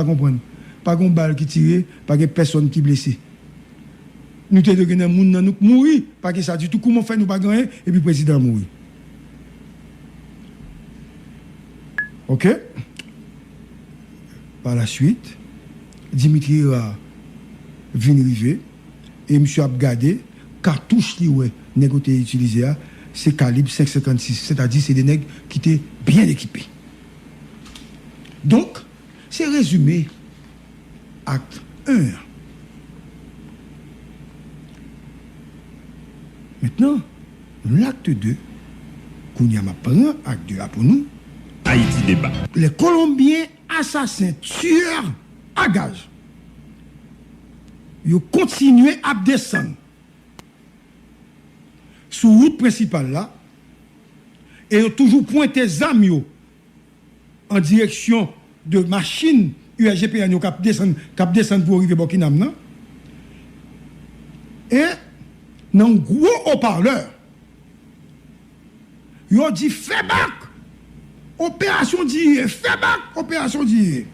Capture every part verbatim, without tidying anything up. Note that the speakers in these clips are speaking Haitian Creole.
pa konprann. Pa gen bal ki tire, pa gen pèsonn ki blese. Nou te dwe gen nan moun nan nou k mouri, pa gen sa ditou. Kouman fè nou pa gen anyen, epi prezidan an mouri? Oke? Pa la swit, Dimitri Hérard vin rive, e misye ap gade, katouch li wè nèg yo te itilize a, se kalib senk senkannsis, sètadi se de nèg ki te byen ekipe. Donk, se rezime akt en an. Mentnan, lakt de, kounye a m ap pran akt de a pou nou. Haïti Débat. Les Colombiens assassins, tueurs à gages. Yo kontinye ap desann sou wout prensipal la e yo toujou pwente zam yo an direksyon de machin U S G P N yo k ap desann, k ap desann pou yo rive bò Kinam nan. E nan yon gwo opalè, yo di, fè bak! Opération Dié, fè bak! Opération Dié.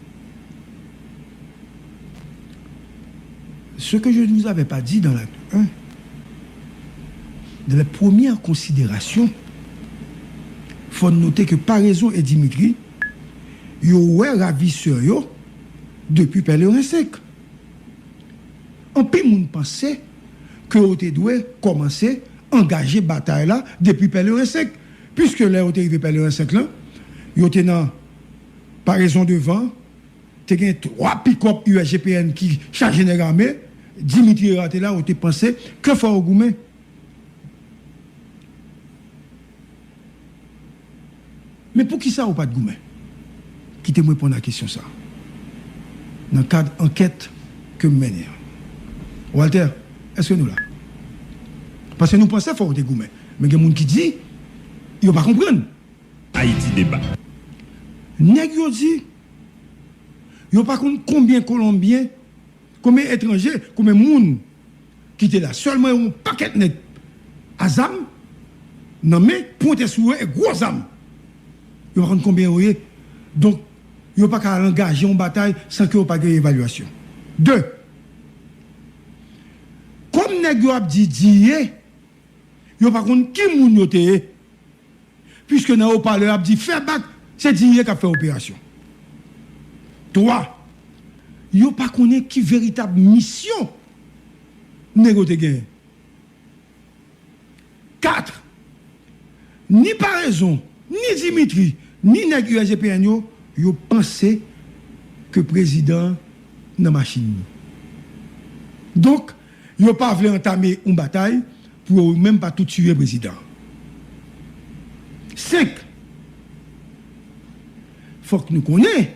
Ce que je ne vous avais pas dit dans l'acte un, dans les premières considérations, fò n note ke Paraison e Dimitri, yo wè ravisè yo depi Pèleren senk. Anpil moun panse ke yo te dwe kòmanse angaje batay la depi Pèleren senk, piske lè yo te rive Pèleren senk lan, yo te nan Paraison devan, te gen twa pikòp U S G P N ki chaje nèg ame, Dimitri Hérard te la, yo te panse ke fò yo goumen. Men poukisa ou pa t goumen? Kite m reponn a kesyon sa a. Nan kad ankèt ke m mennen an. Walter, èske nou la? Paske nou panse fò yo te goumen. Men gen moun ki di, yo pa konprann. Haïti Débat. Nèg yo di, yo pa konn konbyen Kolonbyen, konbyen etranje, konbyen moun ki te la. Sèlman yon pakèt nèg a zam nan men, pwente sou yo e gwo zam. Yo pa konn konbyen yo ye. Donk, yo pa ka al angaje yon batay san ke yo pa gen evalyasyon. De, kòm nèg yo ap di Dié, yo pa konn ki moun yo te ye. Piske nan opalè ap di fè bak, se Dié k ap fè operasyon. Twa, yo pa konnen ki veritab misyon nèg yo te genyen. Kat, ni Paraison, ni Dimitri, ni nèg U S G P N yo, yo panse ke prezidan an nan machin li. Donk, yo pa vle antame yon batay pou yo menm pa tou tiye prezidan an. Senk, fòk nou konnen,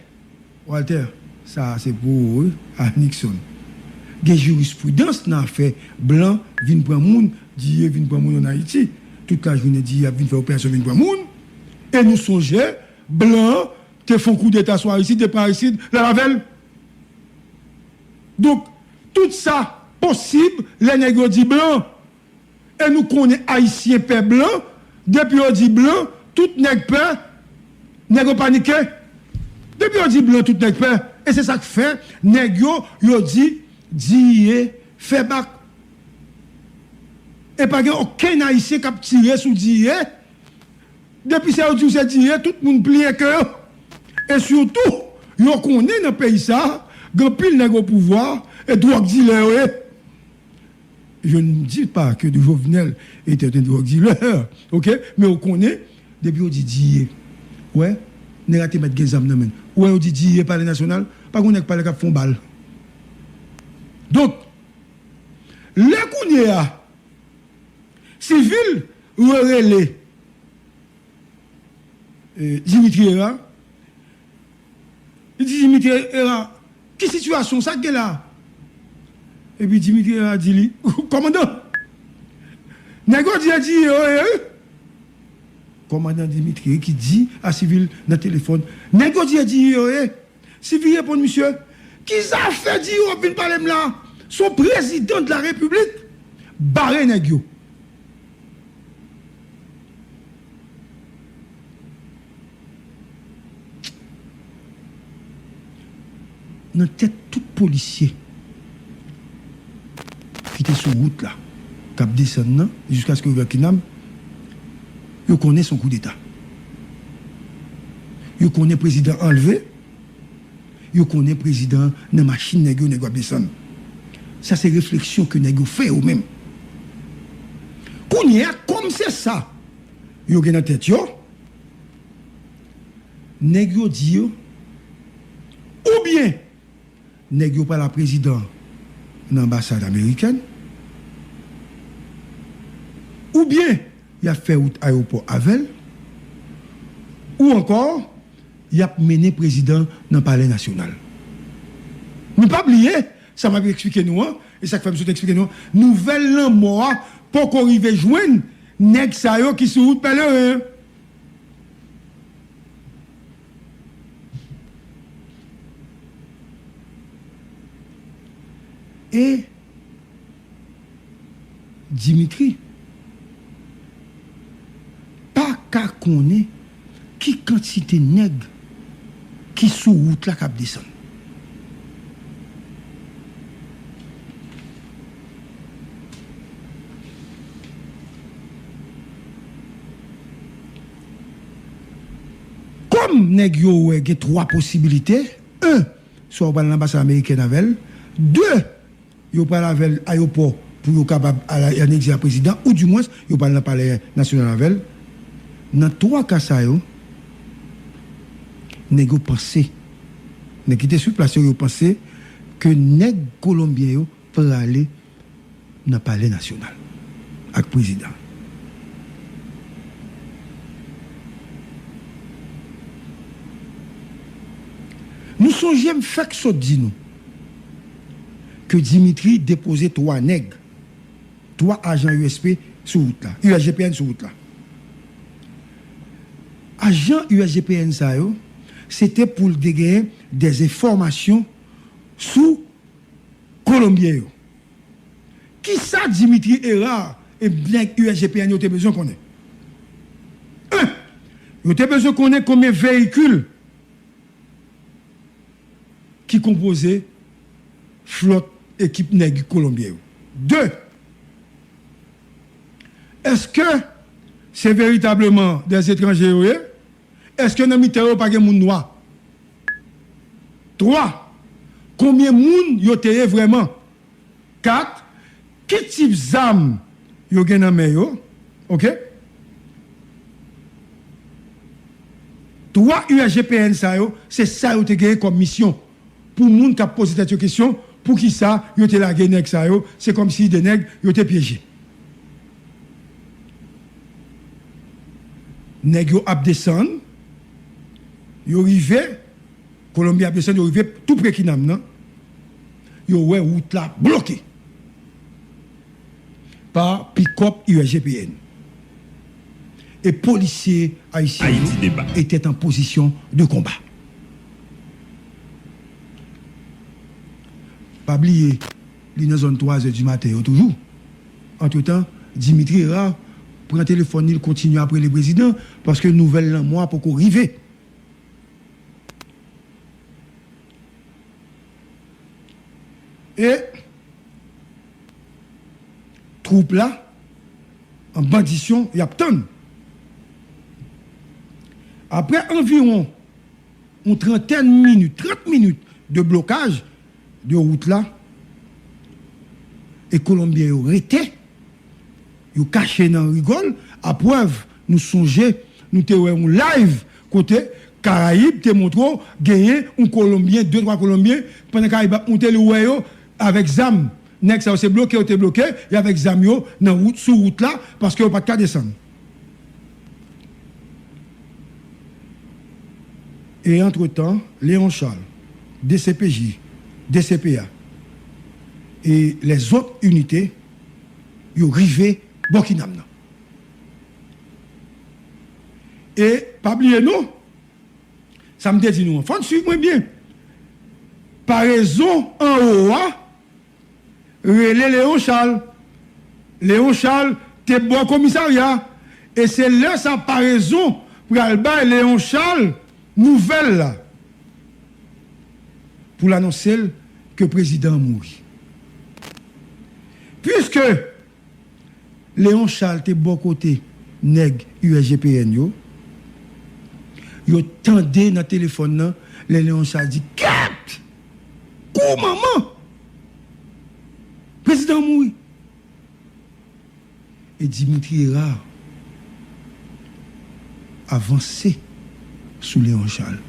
Walter, sa a se pou ou, wi, a Nixon. Gen jirispridans nan afè blan vin pran moun, Dié vin pran moun ann Ayiti. Tout lajounen Dié ap vin fè operasyon vin pran moun. E nou sonje, blan te fè yon koudeta sou Aristide, te pran Aristide, l al avè l. Donk, tout sa posib lè nèg yo di blan. E nou konnen Ayisyen pè blan, depi yo di blan, tout nèg pè, nèg yo panike. Depi yo di blan, tout nèg pè. E se sa k fè nèg yo, yo di Dié fè bak. E pa gen okenn Ayisyen k ap tire sou Dié. Depi se yo di w se Dié, tout moun pliye ke yo. E sitou, yo konnen nan peyi sa a, gen anpil nèg o pouvwa e dwòg dilè yo ye. Je ne dis pas que Jovenel était un drogue dealer, oke? Men ou konnen, depi yo di Dié, wè, nèg la te mèt gen zam nan men l. Ou wè yo di Dié Palè Nasyonal, pa gen nèg palè k ap fè yon bal. Donk, lè kounye a, Civil rerele, eh, Dimitri Hérard, li di Dimitri Hérard, ki sitiyasyon, sa k gen la? Epi Dimitri Hérard di li, kòmandan, nèg yo di e Dié yo ye, wi. Kòmandan Dimitri ki di a Civil nan telefòn, nèg yo di e Dié yo ye. Civil reponn misye, ki zafè Dié w ap vin pale m la? Se yon prezidan de la repiblik, bare nèg yo. Nan tèt tout polisye ki te sou wout la, k ap desann nan, jiskaske yo rive Kinam, yo konnen se yon koudeta. Yo konnen prezidan anlve, yo konnen prezidan nan machin nèg yo, nèg yo ap desann. Sa se refleksyon ke nèg yo fè yo menm. Kounye a, kòm se sa yo gen nan tèt yo, nèg yo di yo, oubyen nèg yo pral a prezidan nan anbasad amerikèn, oubyen y ap fè wout ayewopò avè l, ou ankò, y ap mennen prezidan nan Palè Nasyonal. Nou pa bliye, sa m ap eksplike nou an, e sa k fè m sot eksplike nou an, nouvèl lanmò a poko rive jwenn nèg sa yo ki sou wout Pèleren an. E Dimitri pa ka konnen ki kantite nèg ki sou wout la k ap desann. Kòm nèg yo wè gen twa posibilite, en, swa yo pral nan anbasad amerikèn avè l, de, yo pral avè l ayewopò pou yo kapab al anegzye a prezidan, oudimwens, yo pral nan Palè Nasyonal avè l. Nan twa ka sa yo, nèg yo panse, nèg ki te sou plas yo, yo panse ke nèg kolonbyen yo prale nan Palè Nasyonal ak prezidan. Nou sonje m fèk sot di nou ke Dimitri depoze twa nèg, twa ajan U S P sou wout la, U S G P N sou wout la. Ajan U S G P N sa yo, se te pou l te genyen dèzenfòmasyon sou Kolonbyen yo. Kisa Dimitri Hérard e nèg U S G P N yo te bezwen konnen? En, yo te bezwen konnen konbyen veyikil ki konpoze flòt ekip nèg kolonbyen yo. De, èske se veritableman dè etranje yo ye? Èske nan mitan yo pa gen moun nwa? Twa, konbyen moun yo te ye vrèman? Kat, ki tip zam yo gen nan men yo? Oke? Twa U S G P N sa yo, se sa yo te genyen kòm misyon. Pou moun k ap poze tèt yo kesyon, poukisa yo te lage nèg sa yo, se kòmsi de nèg yo te pyeje. Nèg yo ap desann, yo rive, Kolonbyen ap desann, yo rive tou pre Kinam nan, yo wè wout la bloke pa pikòp U S G P N. E polisye ayisyen yo étaient en position de combat. Pa bliye, li nan zòn twa zè di maten yo toujou. Antretan, Dimitri Hérard pran telefòn li, l kontinye ap rele prezidan, paske nouvèl lanmò a poko rive. E twoup la, an bandisyon, y ap tann. Apre anviwon yon trantèn minit, trant minit de blokaj de wout la, e Kolonbyen yo rete, yo kache nan rigòl. Aprèv, nou sonje, nou te wè yon live kote Karayib te montre w genyen yon Kolonbyen, de, twa Kolonbyen, pandan Karayib ap monte, li wè yo avèk zam. Nèg sa yo se bloke yo te bloke, e avèk zam yo nan wout, sou wout la, paske yo pa t ka desann. E antretan, Léon Charles, D C P J, D C P A, e lèzòt inite, yo rive bò Kinam nan. E pa bliye non, sa m te di nou an, fò n swiv mwen byen. Parezon anwo a rele Léon Charles. Léon Charles te bò komisarya. E se lè sa Parezon pral bay Léon Charles nouvèl la. pou l anonse l ke prezidan an mouri. Piske Léon Charles te bò kote nèg U S G P N yo, yo tande nan telefòn nan lè Léon Charles di, "Kèt! Kou manman! Prezidan an mouri!" E Dimitri Hérard avanse sou Léon Charles.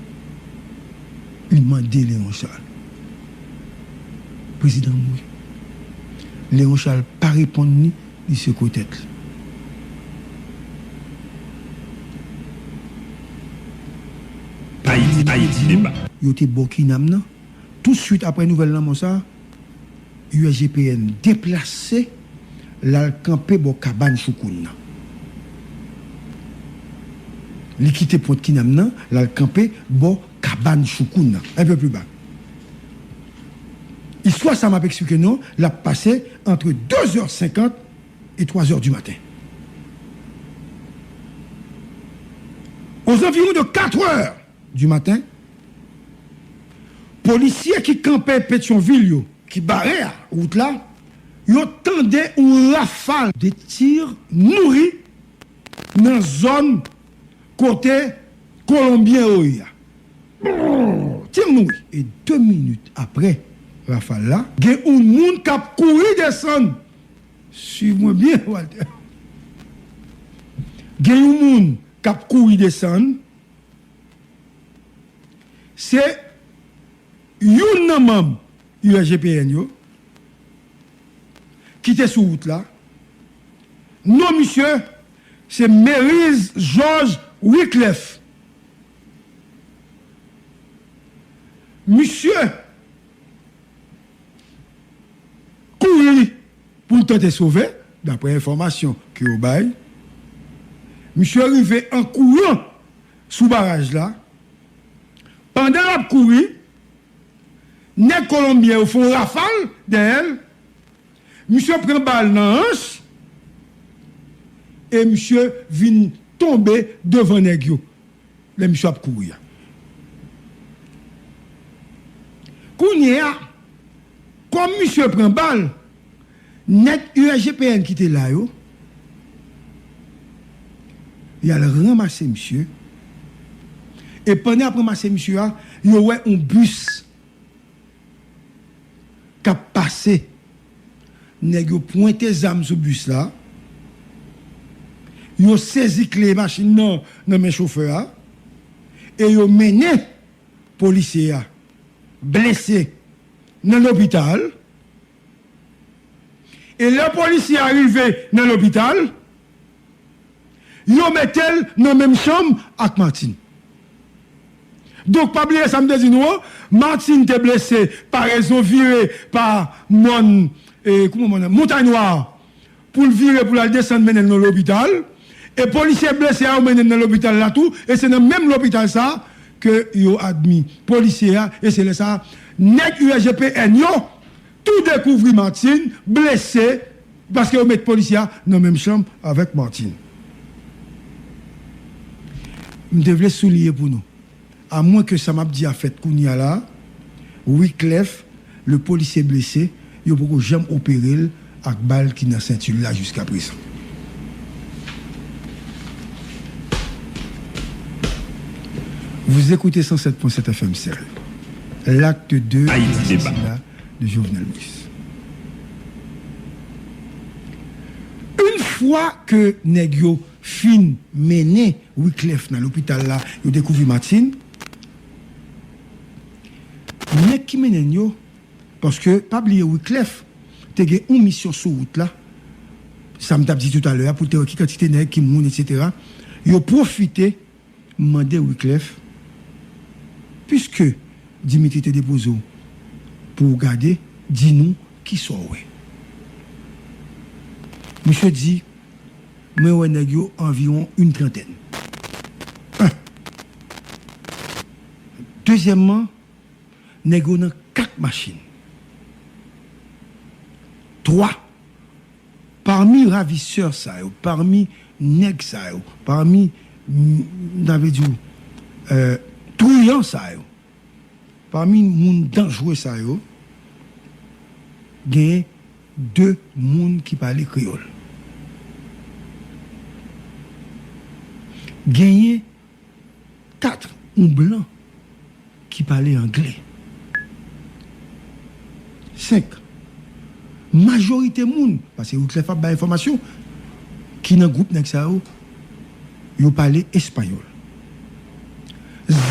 Li mande Léon Charles, "Prezidan an mouri." Léon Charles pa reponn li, li sekwe tèt li. Ayiti, Ayiti Deba. Yo te bò Kinam nan. Tousuit apre nouvèl lanmò sa a, U S G P N deplase l al kanpe bò kabann Choukoun nan. Li kite pwent Kinam nan, l al kanpe bò kabann Choukoun nan, un peu plus bas. Istwa sa m ap eksplike nou, l ap pase entre deux heures cinquante et trois heures du matin. Aux environs de quatre heures du matin, polisye ki kanpe Petyonvil yo, ki bare a wout la, yo tande yon rafal de tir nouri nan zòn kote Kolonbyen yo ye a. Brrr, tir nouri. E de minit apre rafal la, gen yon moun k ap kouri desann. Suiv mwen byen, Walter. Gen yon moun k ap kouri desann. Se youn nan manm U S G P N yo ki te sou wout la. Non misye, se Meriz Georges Wiclef. Misye kouri pou l tante sove, daprè enfòmasyon ke yo bay. Misye rive an kouran sou baraj la. Pandan l ap kouri, nèg Kolonbyen yo fè yon rafal dèyè l. Misye pran bal nan anch e misye vin tonbe devan nèg yo lè misye ap kouri a. Kounye a, kòm misye pran bal, nèg U S G P N ki te la yo, y al ranmase misye. E pandan y ap ranmase misye a, yo wè yon bis k ap pase. Nèg yo pwente zam sou bis la. Yo sezi kle machin nan nan men chofè a. E yo mennen polisye a blese nan lopital. E lè polisye a rive nan lopital, yo mete l nan menm chanm ak Martine. Donk, pa bliye sa m te di nou an, Martine te blese pa rezon vire pa mòn, e, kòman mòn nan? Montay Nwa, pou l vire, pou l al desann, mennen l nan lopital. E polisye blese a, yo mennen l nan lopital la tou, e se nan menm lopital sa a ke yo admi polisye a, e se lè sa a, nèg U S G P N yo tou dekouvri Martine blese, paske yo met polisye a nan menm chanm avèk Martine. M te vle souliye pou nou, amwen ke sa m ap di a fèt kounye a la, Wiclef, le policier blessé, yo poko janm opere l ak bal ki nan senti l la jiskaprezan. Vous écoutez cent sept point sept F M Sérieux. L'acte deux de Haïti Débat. L'assassinat de Jovenel Moïse. Yon fwa ke nèg yo fin mennen Wiclef nan lopital la, yo dekouvri Martine. Nèg ki mennen l yo, paske pa bliye Wiclef te gen yon misyon sou wout la, sa m t ap di toutalè a, pou l te wè ki kantite nèg, ki moun, etsetera. Yo pwofite mande Wiclef, piske Dimitri te depoze w pou w gade, di nou kisa w wè. Misye di, mwen wè nèg yo anviwon yon trantèn. En. Dezyèmman, nèg yo nan kat machin. Twa, pami ravisè sa yo, pami nèg sa yo, pami, m, m ta vle di w, euh, triyan sa yo, Pami moun danjre sa yo, genyen de moun ki pale kreyòl. Genyen kat, yon blan ki pale anglè. Senk, majorite moun, paske Wiclef ap bay enfòmasyon, ki nan gwoup nèg sa yo, yo pale espanyòl.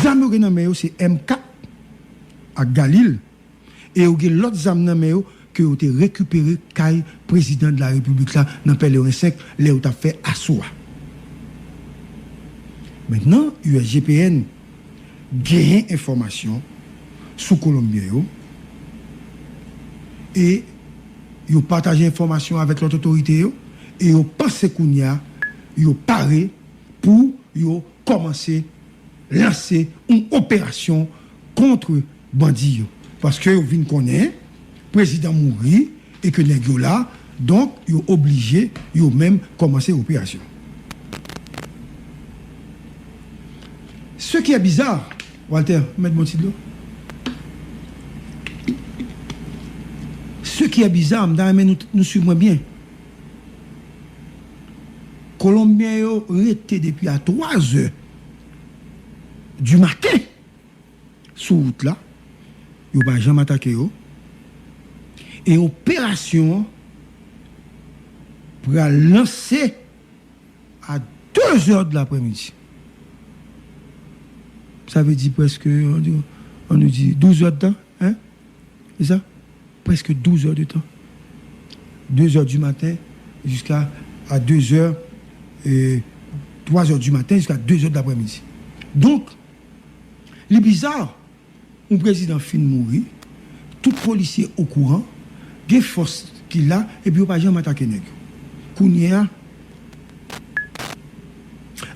Zam yo gen nan men yo se M kat ak Galil, e yo gen lòt zam nan men yo ke yo te rekipere kay prezidan de la repiblik la nan Pèleren senk lè yo t ap fè aso a. Mentnan, U S G P N genyen enfòmasyon sou Kolonbyen yo e yo pataje enfòmasyon avèk lòt otorite yo e yo panse kounye a yo pare pou yo kòmanse lanse yon operasyon kont bandi yo. Paske yo vin konnen prezidan mouri e ke nèg yo la, donk yo oblije yo menm kòmanse operasyon. Ce qui est bizarre, Walter, mèt bon ti dlo. Ce qui est bizarre, m ta renmen nou, nou swiv mwen byen. Kolonbyen yo rete depi a twa zè di maten sou wout la. Yo pa janm atake yo. E operasyon an pral lanse a de zè de laprèmidi. Sa vle di prèske, on di, on nou di douz è de tan, hein? Se sa? Prèske douz è de tan. De zè di maten jiska a de zè, e, twa zè di maten jiska de zè de laprèmidi. Donk, li biza, yon prezidan fin mouri, tout polisye okouran, gen fòs ki la, epi yo pa janm atake nèg yo. Kounye a,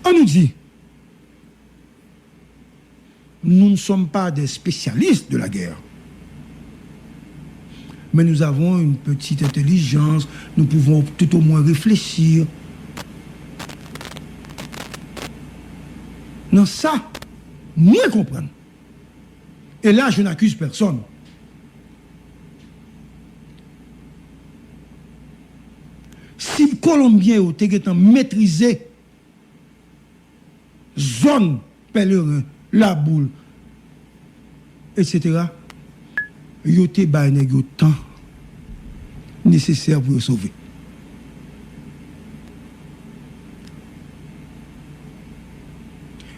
ann nou di, nous ne sommes pas des spécialistes de la guerre. Mais nous avons une petite intelligence, nous pouvons tout au moins réfléchir. Nan sa, mwen konprann. Et là, je n'accuse personne. Si Kolonbyen yo te gentan metrize zòn Pèleren, Laboul, etsetera, yo te bay nèg yo tan nesesè pou yo sove.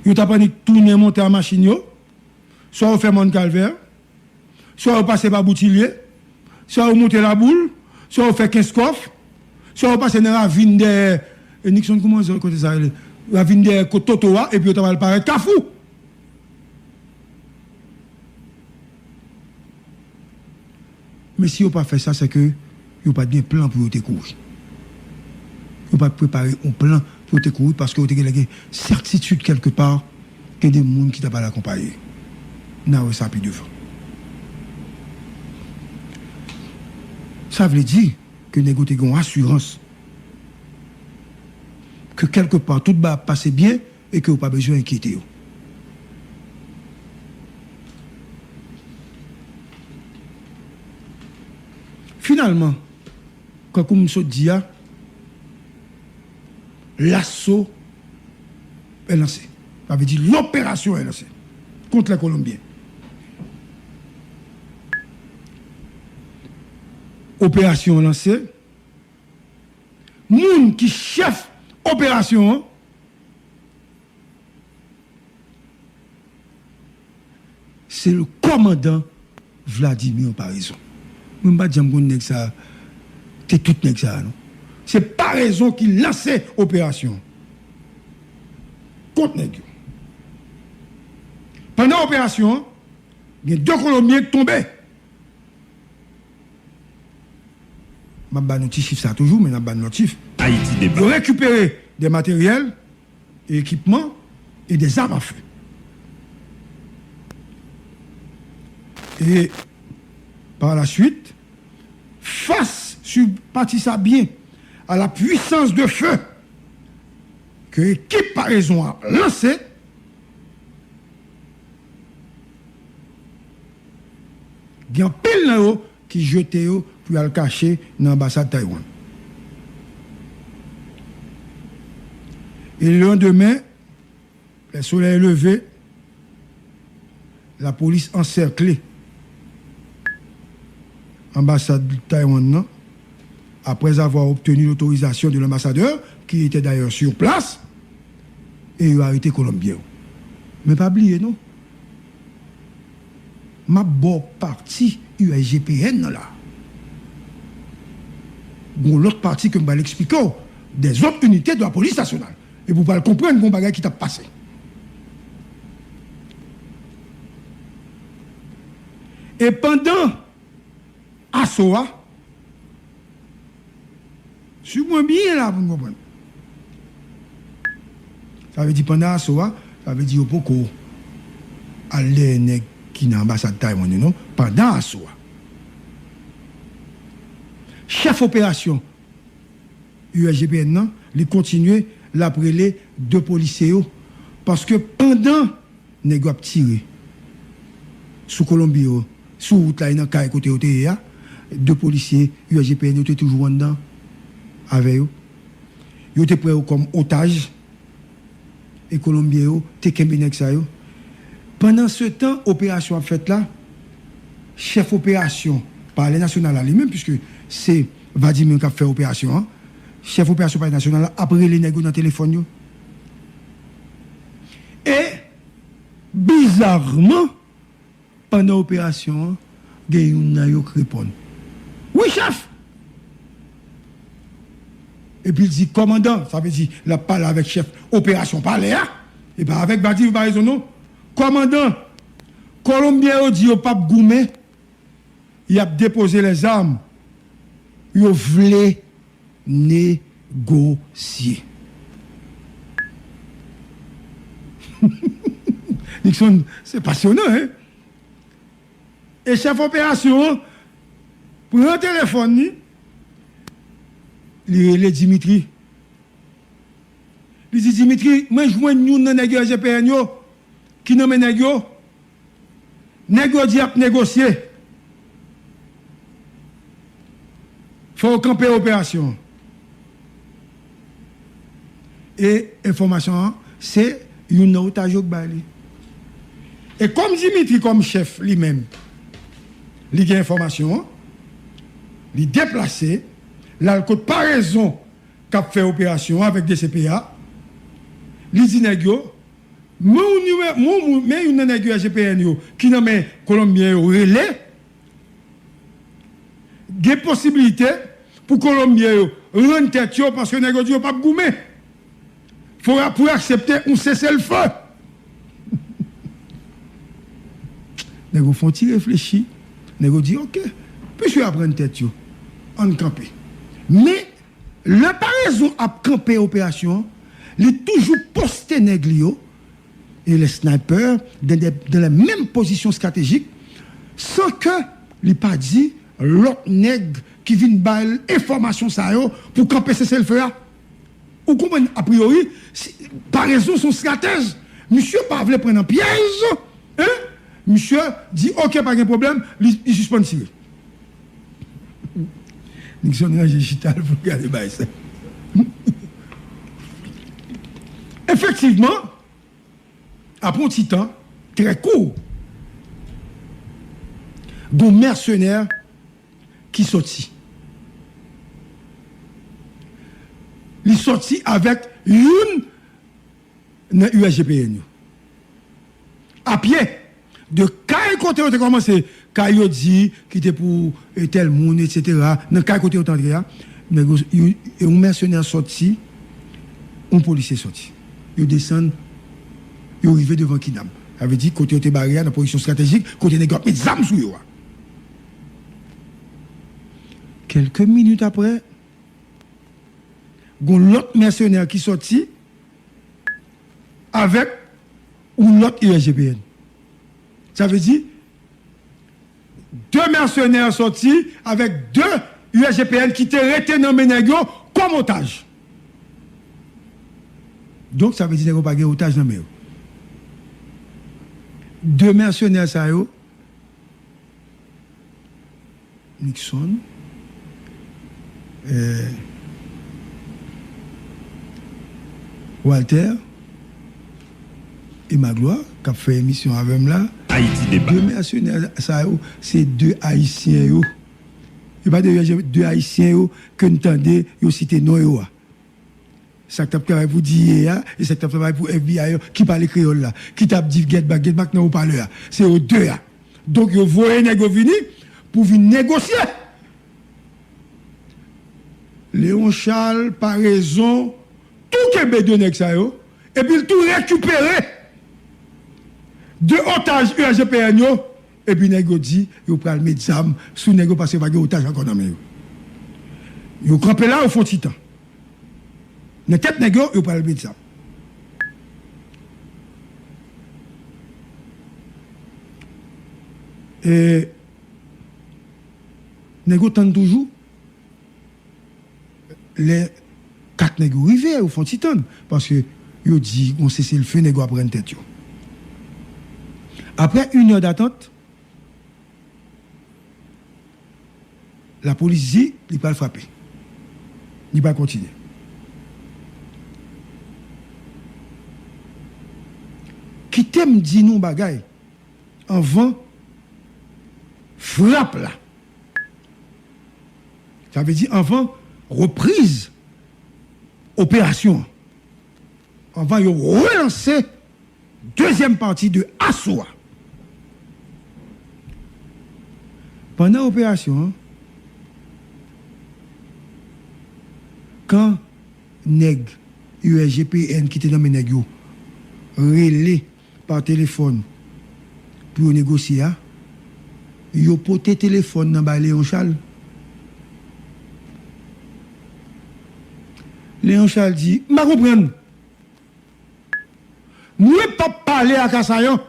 Yo t ap annik tounen monte a machin yo, swa yo fè Mòn Kalvè, swa yo pase pa Boutilye, swa yo monte Laboul, swa yo fè Kenskòf, swa yo pase nan ravin dèyè, e Nixon, kouman zòn kote sa rele? Ravin dèyè kot Toto a, epi yo ta pral parèt Kafou. Men si yo pa fè sa, se ke yo pa t gen plan pou yo te kouri. Yo pa t prepare yon plan pou yo te kouri, paske yo te genlè gen sètitid kèlkepa gen de moun ki ta pral akonpaye. N a wè sa pi devan. Sa vle di ke nèg yo te gen yon asirans ke kèlkepa tout bagay ap pase byen e ke yo pa bezwen enkyete yo. Finalman, kankou m sot di a, laso est lancé. Sa vle di loperasyon est lancée contre les Colombiens. Operasyon an lanse. Moun ki chèf operasyon an, se le kòmandan Vladimir Paraison. Mwen, m pa t janm konn nèg sa te tout nèg sa, non. Se Paraison ki lanse operasyon kont nèg yo. Pandan operasyon an, gen de Kolonbyen k tonbe. M ap ba nou ti chif sa toujou, men n ap ba nou lòt chif. Ayiti Deba. Yo rekipere de materyèl e ekipman e de zam a fe. E par la suite, face, sur pati sa byen, à la puissance de feu ke ekip Paraison an lanse, Gen anpil nan yo ki jete yo pou y al kache nan anbasad Taiwan. E lelandemen, lè solèy leve, lapolis ansèkle anbasad Taiwan nan, après avoir obtenu l'autorisation de l'ambassadeur, qui était d'ailleurs sur place, e yo arete Kolonbyen yo. Men pa bliye non, m ap ba w pati U S G P N nan la. Gon lòt pati ke m pral eksplike w, des autres unités de la police nationale. Epi w pral konprann gon bagay ki t ap pase. E pandan aso a, swiv mwen byen la pou n konprann. Sa vle di pandan aso a, sa vle di yo poko al dèyè nèg ki nan anbasad Taiwan yo non, pandan aso a. Chèf operasyon U S G P N nan, li kontinye, l ap rele de polisye yo. Paske pandan nèg yo ap tire sou Kolonbyen yo, sou wout la, e nan kay kote yo te ye a, de polisye U S G P N yo te toujou anndan avè yo. Yo te pran yo kòm otaj, e Kolonbyen yo te kenbe nèg sa yo. Pandansetan, operasyon ap fèt la, chèf operasyon Palè Nasyonal la li menm, piske se Vladimir k ap fè operasyon an, chèf operasyon Palè Nasyonal la ap rele nèg yo nan telefòn yo. E, bizarman, pandan operasyon an, gen youn nan yo k reponn, "Wi, chèf!" Epi l di, "Kòmandan," sa vle di l ap pale avèk chèf operasyon palè a, e pa avèk Vladimir Paraison non. "Kòmandan, Kolonbyen yo di yo p ap goumen, y ap depoze lèzam, yo vle negosye." Nixon, se pasyonan, hein? E chèf operasyon an pran telefòn li, li rele Dimitri. Li di, "Dimitri, mwen jwenn youn nan nèg yo S G P N yo ki nonmen nèg yo. Nèg yo di y ap negosye. Fò yo kanpe operasyon an." E enfòmasyon an, se youn nan otaj yo k bay li. E kòm Dimitri, kòm chèf li menm, li gen enfòmasyon an, li deplase, l al kot Paraison k ap fè operasyon an avèk D C P A, li di nèg yo, "Men yon nimewo, men yon, men youn nan nèg yo S G P N yo ki nan men Kolonbyen yo rele, gen posiblite pou Kolonbyen yo rann tèt yo, paske nèg yo di yo p ap goumen. Fò y a, pou y aksepte yon seselfe." Nèg yo fè yon ti reflechi. Nèg yo di, "Oke, piske y ap rann tèt yo, ann kanpe." Men, lè Paraison ap kanpe operasyon an, li toujou poste nèg li yo, e les snipers, dans des, dans les mêmes positions stratégiques, san ke li pa di lòt nèg ki vin bay l enfòmasyon sa yo pou kanpe seselfe a. Ou konprann, apriori, si, Paraison se yon stratèj. Misye pa vle pran nan pyèj, hein? Misye di, "Oke, pa gen pwoblèm," li, li sispann tire. Nixon ranje chita l pou l gade bagay sa. Efektivman, apre yon ti tan, trè kou, gon mèsenè ki sòti. Li sòti avèk youn nan U S G P N yo. A pye, de kay kote yo te kòmanse, kay yo di ki te pou, e, tèl moun, etsetera, nan kay kote yo te antre a, nèg yo, yo, e yon mèsenè sòti, yon polisye sòti. Yo desann, yo rive devan Kinam. Sa vle di, kote yo te bare a, nan pozisyon estratejik, kote nèg yo ap met zam sou yo a. Kèlke minit apre, gon lòt mèsenè ki sòti avèk yon lòt U S G P N. Sa vle di, de mèsenè sòti avèk de U S G P N ki te rete nan men nèg yo kòm otaj. Donk, sa vle di nèg yo pa gen otaj nan men yo. De mèsenè sa yo, Nixon, eh, Walter e Magloire k ap fè emisyon avè m la. Ayiti Deba. De mèsenè sa yo, se de Ayisyen yo. E pa de, de Ayisyen yo ke n tande yo site non yo a. Sa k t ap travay pou D E A a, e sa k t ap travay pou F B I yo, ki pale kreyòl la, ki t ap di Get Back, Get Back nan opalè a. Se yo de a. Donk, yo voye nèg yo vini pou vin negosye. Léon Charles, Paraison, tou kenbe de nèg sa yo, epi l tou rekipere de otaj U S G P N yo, epi nèg yo di yo pral met zam sou nèg yo paske pa gen otaj ankò nan men yo. Yo kanpe la, yo fè yon ti tan. Nan tèt nèg yo, yo pral met zam. E nèg yo tann toujou. Lè kat nèg yo rive, yo fè yon ti tann. Paske yo di, gon seselfe, nèg yo ap rann tèt yo. Après une heure d'attente, lapolis di li pral frape. Li pral kontinye. Kite m di nou yon bagay anvan frap la. Sa vle di anvan repriz operasyon an. Anvan yo relanse dezyèm pati de aso a. Pandan operasyon an, kan nèg U S G P N ki te nan men nèg yo rele pa telefòn pou yo negosye a, yo pote telefòn nan bay Léon Charles. Léon Charles di, "M pa konprann. Mwen p ap pale ak asayan.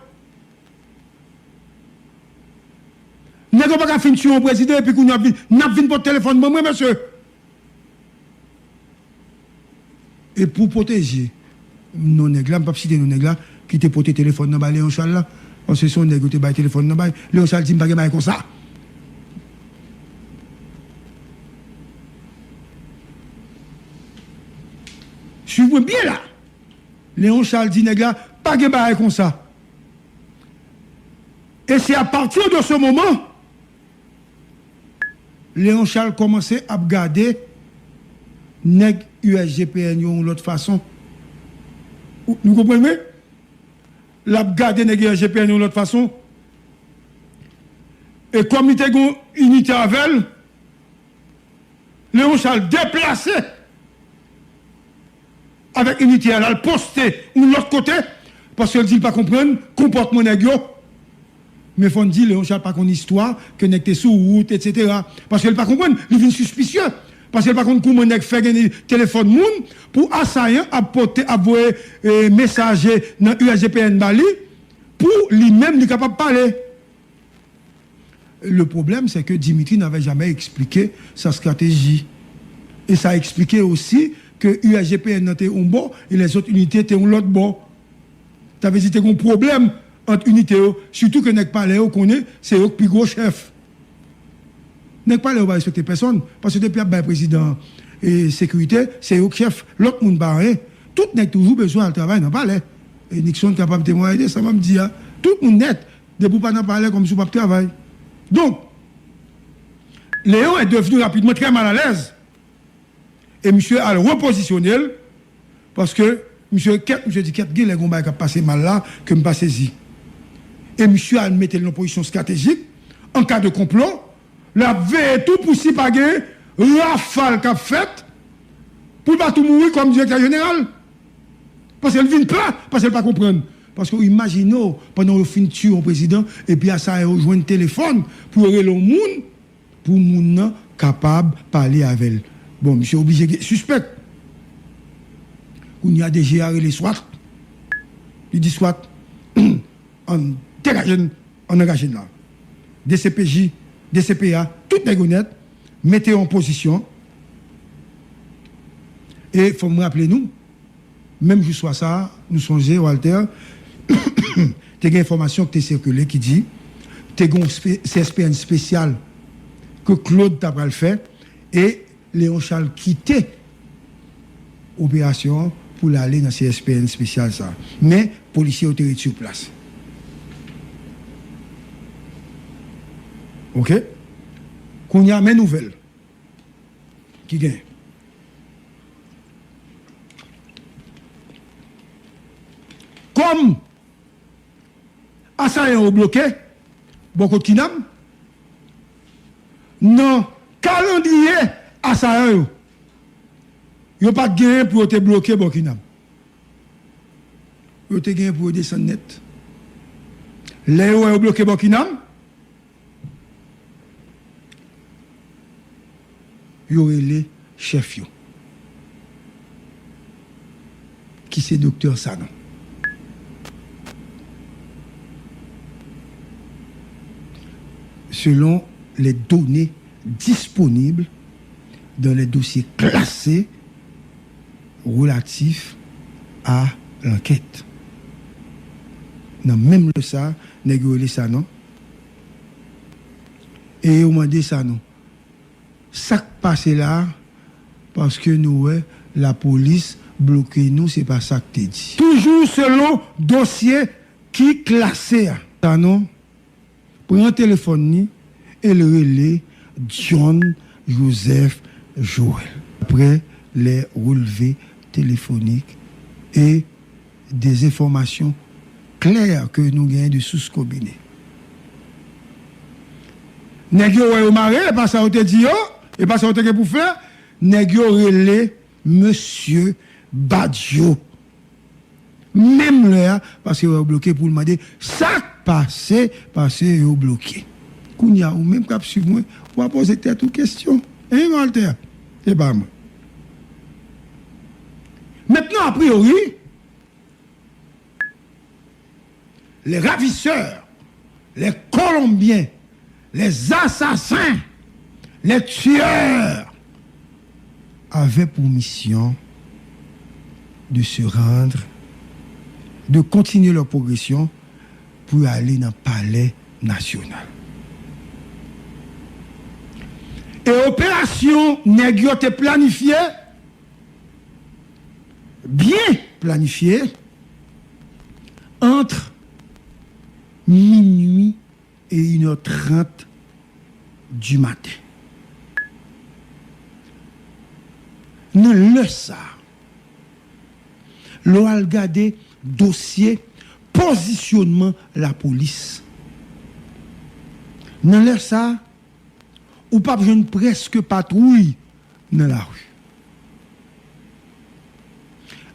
Nèg yo pa ka fin tiye yon prezidan epi kounye a vin, n ap vin pote telefòn ban mwen, mesye." E pou pwoteje non nèg la, m p ap site non nèg la, ki te pote telefòn nan bay Léon Charles la, paske se yon nèg yo te bay telefòn nan bay. Léon Charles di, "M pa gen bagay konsa." Swiv mwen byen la. Léon Charles di nèg la, "Pa gen bagay konsa." E se a pati de se moman, Léon Charles kòmanse ap gade nèg U S G P N yo yon lòt fason. Ou, nou konprann mwen? L ap gade nèg U S G P N yo yon lòt fason. E kòm li te gen yon inite avè l, Léon Charles deplase avèk inite a, l al poste yon lòt kote, paske l di l pa konprann konpòtman nèg yo. Men fò n di, Léon Charles pa konn istwa, ke nèg te sou wout, etsetera. Paske l pa konprann, li vin sispisye. Paske l pa konn kouman nèg fè gen telefòn moun pou asayan ap pote, ap voye, eh, mesaj nan U S G P N ba li, pou li menm li kapab pale. Le problème, c'est que Dimitri n'avait jamais expliqué sa stratégie. E sa eksplike osi ke U S G P N nan te yon bò e lèzòt inite te yon lòt bò. Sa vle di te gen yon pwoblèm ant inite yo, sitou ke nèg palè yo konnen se yo k pi gwo chèf. Nèg palè yo pa respekte pèsonn, paske depi y ap bay prezidan, e, sekirite, se yo k chèf, lòt moun pa anyen. Tout nèg toujou bezwen al travay nan palè. E Nixon kapab temwaye de sa m ap di a. Tout moun nèt, depi w pa nan palè, kòmsi w p ap travay. Donk, Léon est devenu rapidement très mal à l'aise. E misye al repozisyone l, paske misye kèt, misye di, "Kèt, genlè gon bagay k ap pase mal la, ke m pa sezi." E misye al mete l nan pozisyon estratejik, an ka de konplo, l ap veye tou pou si pa gen rafal k ap fèt, pou l pa tou mouri kòm direktè jeneral. Paske l vin pè, paske l pa konprann. Paske w imajine w, pandan yo fin tiye yon prezidan, epi asayan yo jwenn telefòn pou yo rele yon moun, pou moun nan kapab pale avè l. Bon, misye oblije gen sispèk. Kounye a, D G a rele swat. Li di swat, "Ann degaje n, ann angaje n la." D C P J, D C P A, tout nèg yo nèt, mete yo an pozisyon. E fò m raple nou, menm jou swa sa a, nou sonje, Walter, te gen enfòmasyon ki te sikile ki di, te gen yon spe-, C S P N espesyal ke Claude ta pral fè, e Léon Charles kite operasyon an pou l ale nan C S P N espesyal sa a. Men, polisye yo te ret sou plas. Oke? Kounye a, men nouvèl ki gen. Kòm asayan yo bloke bò kot Kinam, nan kalandriye asayan yo, yo pa t genyen pou yo te bloke bò Kinam. Yo te genyen pou yo desann nèt. Lè yo wè yo bloke bò Kinam, yo rele chèf yo, ki se Doktè Sanon. Selon les données disponibles dans les dossiers classés relatifs à l'enquête. Nan menm lè sa, nèg yo rele Sanon. E yo mande Sanon, sa k pase la a, paske nou wè lapolis bloke nou, se pa sa k te di. Toujou selon dosye ki klase a. Sanon pran telefòn li e l rele John Joseph Joël. Daprè les relevés téléphoniques et des informations claires ke nou genyen de sources combinées. Nèg yo wè yo mare, e pa sa yo te di yo, e pa sa yo te gen pou fè, nèg yo rele mesye Badio. Menm lè a, paske yo bloke pou l mande sa k pase, paske yo bloke. Kounye a, ou menm k ap swiv mwen, w a poze tèt ou kesyon. Hein, Walter? E pa mwen. Mentnan, apriori, les ravisseurs, les Colombiens, les assassins, les tueurs avaient pour mission de se rendre, de continuer leur progression pour aller dans le palais national. E operasyon nèg yo te planifye, byen planifye, entre minuit et une heure trente du matin. Nan lè sa, lè w al gade dosye pozisyonman lapolis, nan lè sa, ou p ap jwenn prèske patwouy nan lari.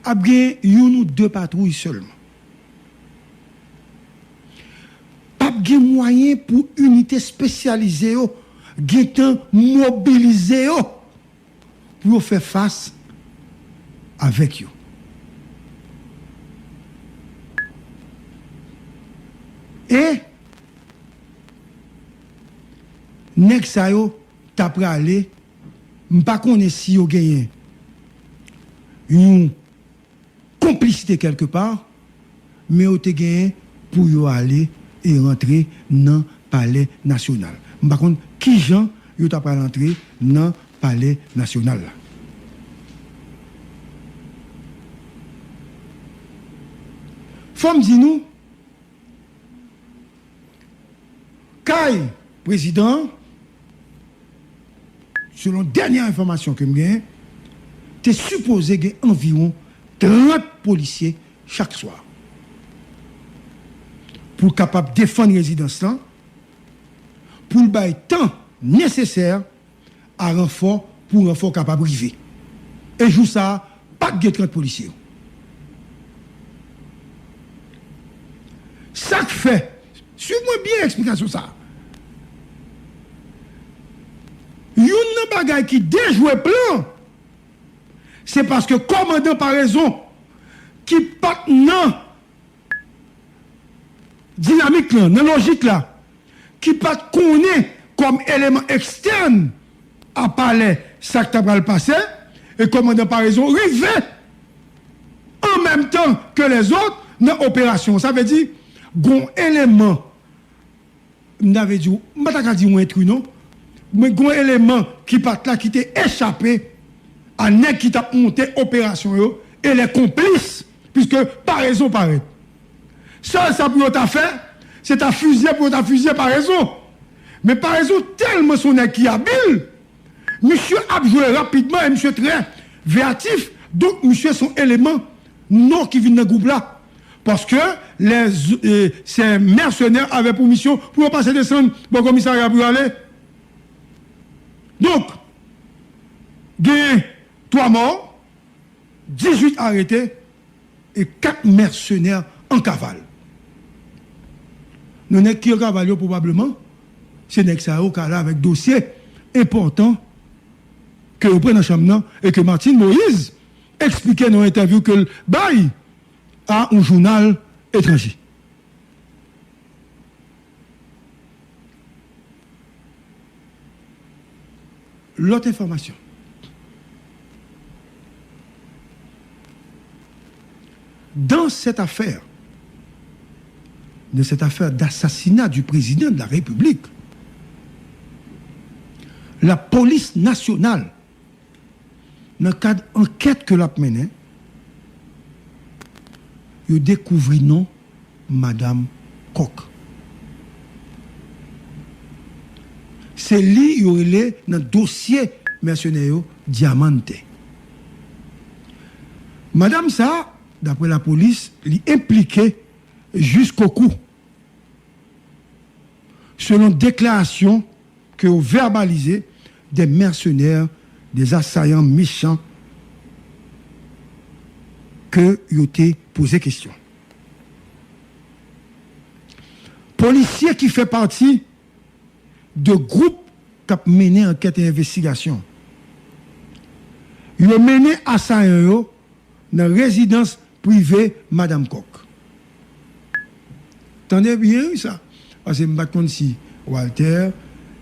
Ap gen youn ou de patwouy sèlman. P ap gen mwayen pou inite espesyalize yo gentan mobilize yo pou yo fè fas avèk yo. E nèg sa yo ta prale, m pa konnen si yo genyen yon konplisite kèlkepa, men yo te genyen pou yo ale e rantre nan Palè Nasyonal. M pa konn kijan yo ta pral antre nan Palè Nasyonal la. Fò m di nou, kay prezidan an, selon dènye enfòmasyon ke m genyen, te sipoze gen anviwon trant polisye chak swa pou l kapab defann rezidans lan, pou l bay tan nesesè a ranfò pou ranfò kapab rive. E jou sa a, pa t gen trant polisye yo. Sa k fè, swiv mwen byen eksplikasyon sa a. Youn nan bagay ki dejwe plan, se paske kòmandan parezon ki pa t nan dinamik lan, nan lojik la, ki pa t konnen kòm eleman ekstèn a palè sa k ta pral pase, e kòmandan parezon rive an menm tan ke lèzòt nan operasyon. Sa vle di, gon eleman, m ta vle di, m pa ta ka di yon entri non, Mwen gen yon eleman ki pa t la ki te echape a nèg ki t ap monte operasyon yo e lè konplis, piske parezon parèt. Sèl sa pou yo ta fè, se ta fizye pou yo ta fizye parezon. Men parezon tèlman se yon nèg ki abil, misye ap jwe rapidman e misye trè veyatif, donk misye se yon eleman non ki vin nan gwoup la. Paske lè se mèsenè avè pou misyon pou yo pase desann bò komisarya pou yo ale. Donk, genyen twa mò, dizuit arete e kat mèsenè an kaval. Nan nèg ki an kaval yo, pwobableman, se nèg sa yo k ale avèk dosye enpòtan ke yo pran nan chanm nan e ke Martine Moïse eksplike nan yon entèvyou ke l bay a yon jounal etranje. Lòt enfòmasyon. Dans cette affaire, dans cette affaire d'assassinat du président de la République, la police nationale, nan kad ankèt ke l ap mennen, yo dekouvri non Madanm Kòk. Se li yo rele nan dosye mèsenè yo Diamante. Madanm sa, daprè lapolis, li enplike jiskokou, selon deklarasyon ke yo vèbalize, des mercenaires, des assaillants méchants ke yo te poze kesyon. Polisye ki fè pati de gwoup k ap mennen ankèt e envestigasyon, yo mennen asayan yo nan rezidans prive Madanm Kòk. Tande byen wi sa, paske m pa t konn si Walter,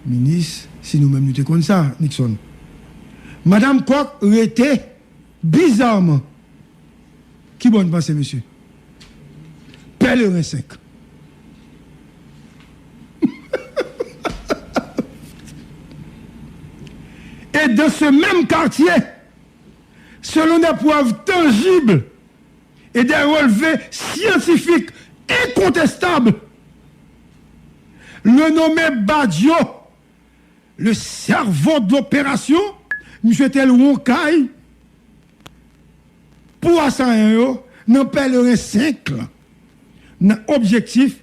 minis, si nou menm nou te konn sa, Nixon. Madanm Kòk rete bizarman. Ki bò n panse, mesye? Pèleren senk. Et dans ce même quartier, selon des preuves tangibles et des relevés scientifiques incontestables, le nommé Badio, le cerveau de l'opération, misye te lwe yon kay pou asayan yo nan Pèleren senk lan, nan objektif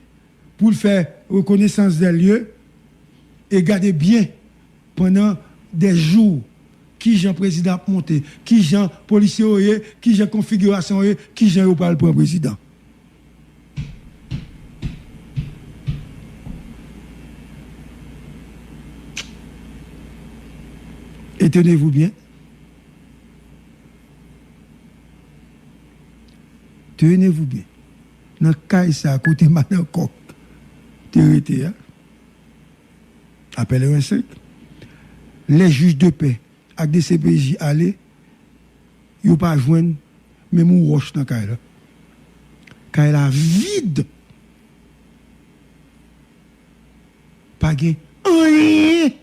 pou l fè reconnaissance des lieux e gade byen pandan dè jou kijan prezidan ap monte, kijan polisye yo ye, kijan konfigirasyon yo ye, kijan yo pral pran prezidan. E tenez-vous bien, tenez-vous bien, nan kay sa kote Madanm Kòk te rete a, a Pèleren senk, lè jij de pè ak de C P J ale, yo pa jwenn menm yon wòch nan kay la. Kay la vid. Pa gen anyen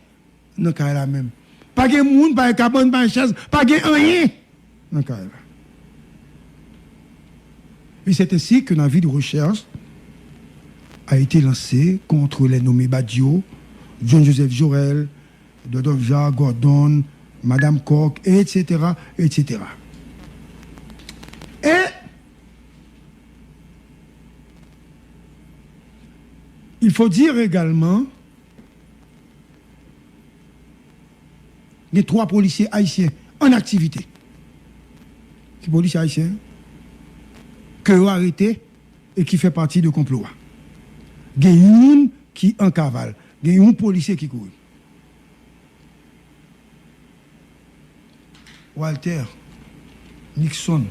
nan kay la menm. Pa gen moun, pa gen kabann, pa gen chèz, pa gen anyen nan kay la. Et c'est ainsi qu'une avis de recherche a été lancée contre les nommés Badio, John Joseph Jorel, Dodovja, Gordon, Madanm Kòk, et cetera, et cetera. Et il faut dire également, gen twa polisye ayisyen an aktivite ki polisye ayisyen ke yo arete e ki fè pati de konplo a. Gen youn ki an kaval, gen yon polisye ki kouri. Walter, Nixon,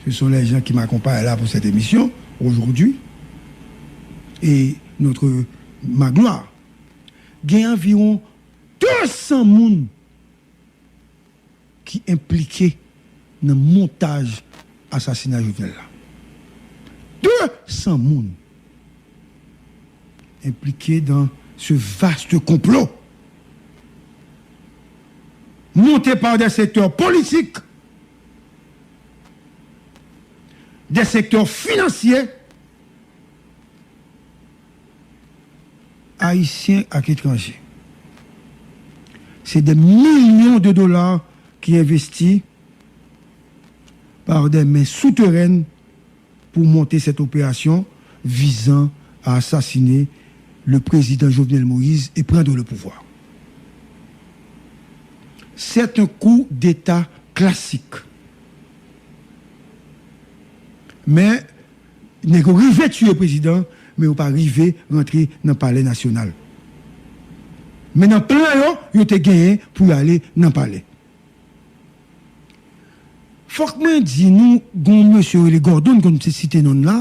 ce sont les gens qui m'accompagnent là pour cette émission aujourd'hui et notre Magloire. Gen anviwon de san moun ki enplike nan montaj asasina Jovenel la. De san moun. impliqués dans ce vaste complot monté par des secteurs politiques, des secteurs financiers, ayisyen ak etranje. Se des millions de dollars ki envesti par des mains souterraines pour monter cette opération visant à assassiner le président Jovenel Moïse et prendre le pouvoir. C'est un coup d'État classique. Men, nèg yo rive tiye prezidan, men yo pa rive rantre nan Palè Nasyonal. Men nan plan yo, yo te genyen pou y ale nan palè. Fòk mwen di nou, gon mesye rele Gordon, konn se site non la.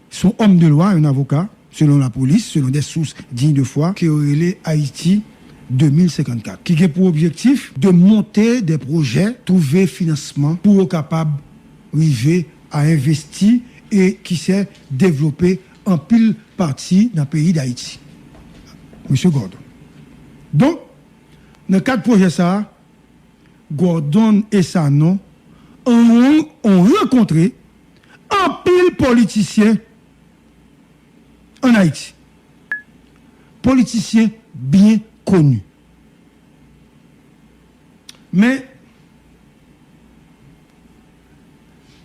Son homme de loi, un avocat, selon la police, selon des sources dignes de foi, ke yo rele Haïti deux mille cinquante-quatre, ki gen pou objektif de monte de pwojè, twouve finansman pou yo kapab rive a envesti e, ki sè, devlope anpil pati nan peyi Dayiti. Mesye Gordon. Donk, nan kad pwojè sa a, Gordon e Sanon an, an rankontre anpil politisyen ann Ayiti. Politisyen byen koni. Men,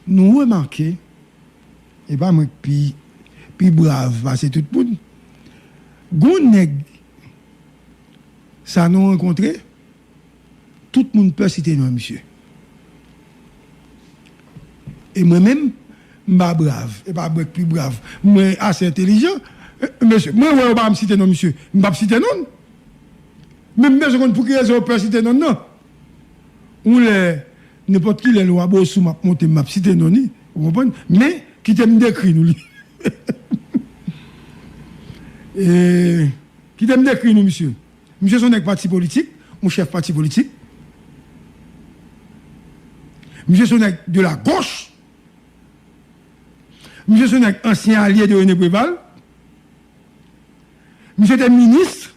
nou remake, e pa mwen k pi, pi brav pase tout moun, gon nèg Sanon rankontre, tout moun pè site non misye. E mwen menm, m pa brav, e pa mwen k pi brav. Mwen ase entèlijan. Eh, mesye, mwen wè yo pa m site non misye, m p ap site non l. Men m bezwen konn pou ki rezon yo pè site non l nan. Yon lè, nenpòt ki lè lwa Bosou m ap monte, m ap site non li, ou konprann? Men, kite m dekri nou li. E, kite m dekri nou misye. Misye se yon nèg pati politik, yon chèf pati politik. Misye se yon nèg de la gauche. Misye se yon nèg ansyen alye de René Préval. Misye te minis.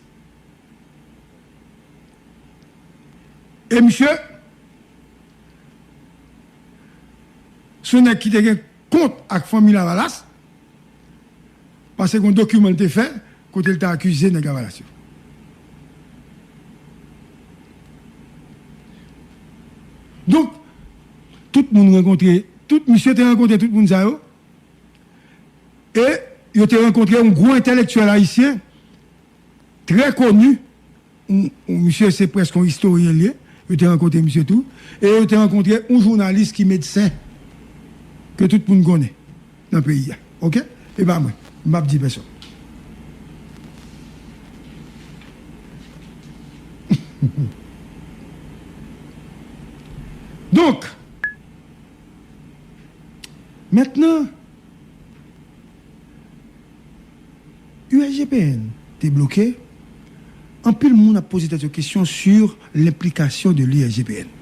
E misye se yon nèg ki te gen kont ak fanmi Lavalas, paske gen yon dokiman l te fè kote l te akize nèg Lavalas yo. Donk, tout moun rankontre, tout misye te rankontre tout moun sa yo, e yo te rankontre yon gwo entèlektyèl ayisyen trè koni, yon, yon misye se prèske yon istoryen l ye, yo te rankontre misye tou, e yo te rankontre yon jounalis ki medsen, ke tout moun konnen nan peyi a. Oke? E pa mwen. M p ap di pèsonn. Donk, mentnan, U S G P N te bloke, anpil moun ap poze tèt yo kesyon sur lenplikasyon de l'U S G P N.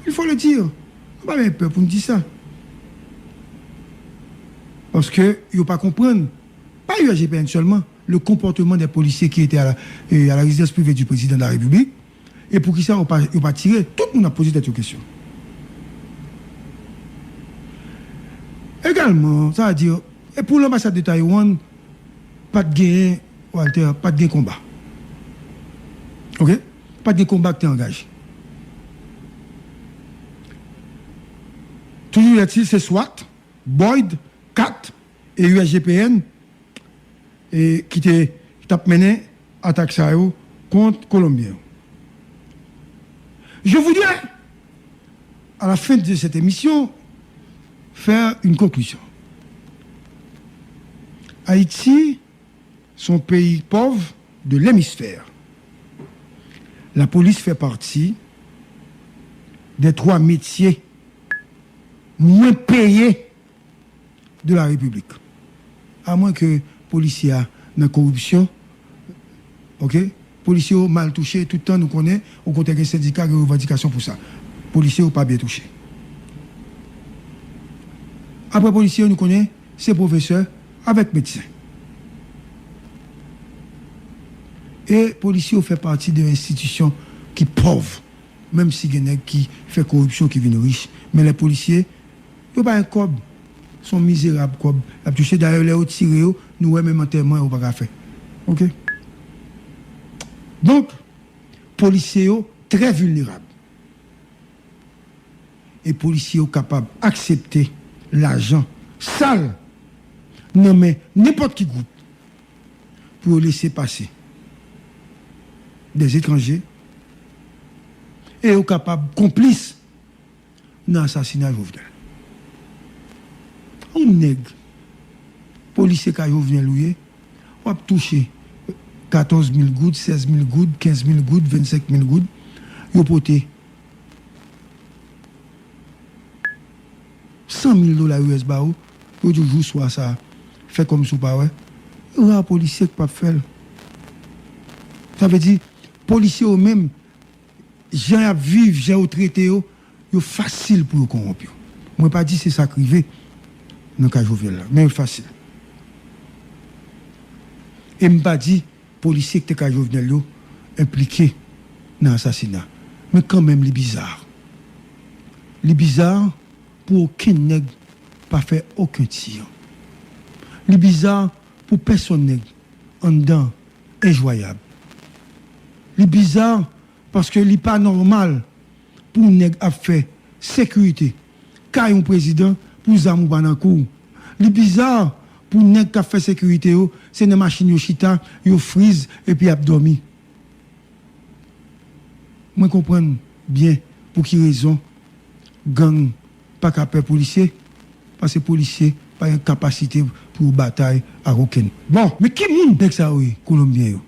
Il faut le dire. Nou pa gen pè pou n di sa. Paske yo pa konprann, pa U S G P N sèlman, le comportement des policiers qui étaient à la, euh, à la résidence privée du président de la République, e poukisa yo pa, yo pa tire, tout moun ap poze tèt yo kesyon. Egalman, sa vle di, e pou lanbasad de Taiwan, pa t gen, Walter, pa t gen konba. Oke? Pa t gen konba ki te angaje. Toujours est-il, se SWAT, Boyd, kat e U S G P N, e ki te, ki t ap mennen atak sa yo kont Kolonbyen yo. Je voudrais, à la fin de cette émission, faire une conclusion. Haïti, c'est un pays pauvre de l'hémisphère. La police fait partie des trois métiers moins payés de la République. Amwen ke polisye a nan koripsyon, oke? Polisye yo mal touche tout tan, nou konnen, okontrè gen sendika, gen revandikasyon pou sa. Polisye yo pa byen touche. Apre polisye yo, nou konnen, se pwofesè avèk medsen. E polisye yo fè pati de enstitisyon ki pòv, menm si gen nèg ki fè koripsyon ki vin rich. Men lè polisye, yo pa gen kòb. Se yon mizerab kòb y ap touche. Dayè, lè yo tire yo, nou wè menm antèman yo pa ka fè. Oke? Donk, polisye yo trè vilnerab. E polisye yo kapab aksepte lajan sal nan men nenpòt ki gwoup pou yo lese pase dèzetranje e yo kapab konplis nan asasina Jovenel. Yon nèg, polisye ka Jovenel ou ye, w ap touche katòz mil goud, sèz mil goud, kenz mil goud, vennsenk mil goud. Yo pote san mil dola U S ba ou, yo di w jou swa sa, fè kòmsi w pa wè. Ra polisye k p ap fè l. Sa vle di, polisye yo menm, jan y ap viv, jan yo trete yo, yo fasil pou yo kowonp yo. Mwen pa di se sa k rive nan ka Jovenel la, men yo fasil. E m pa di polisye k te ka Jovenel yo enplike nan asasina. Men kanmenm, li biza. Li biza pou okenn nèg pa fè okenn ti. Li biza pou pèsonn nèg anndan enjwayab. Li biza paske li pa nòmal pou nèg ap fè sekirite kay yon prezidan pou zam ou pa nan kou w. Li biza pou nèg k ap fè sekirite yo, se nan machin yo chita, yo friz, epi y ap dòmi. Mwen konprann byen pou ki rezon gang pa ka pè polisye, paske polisye pa gen kapasite pou yo batay ak okenn. Bon, men ki moun nèg sa yo ye, Kolonbyen yo?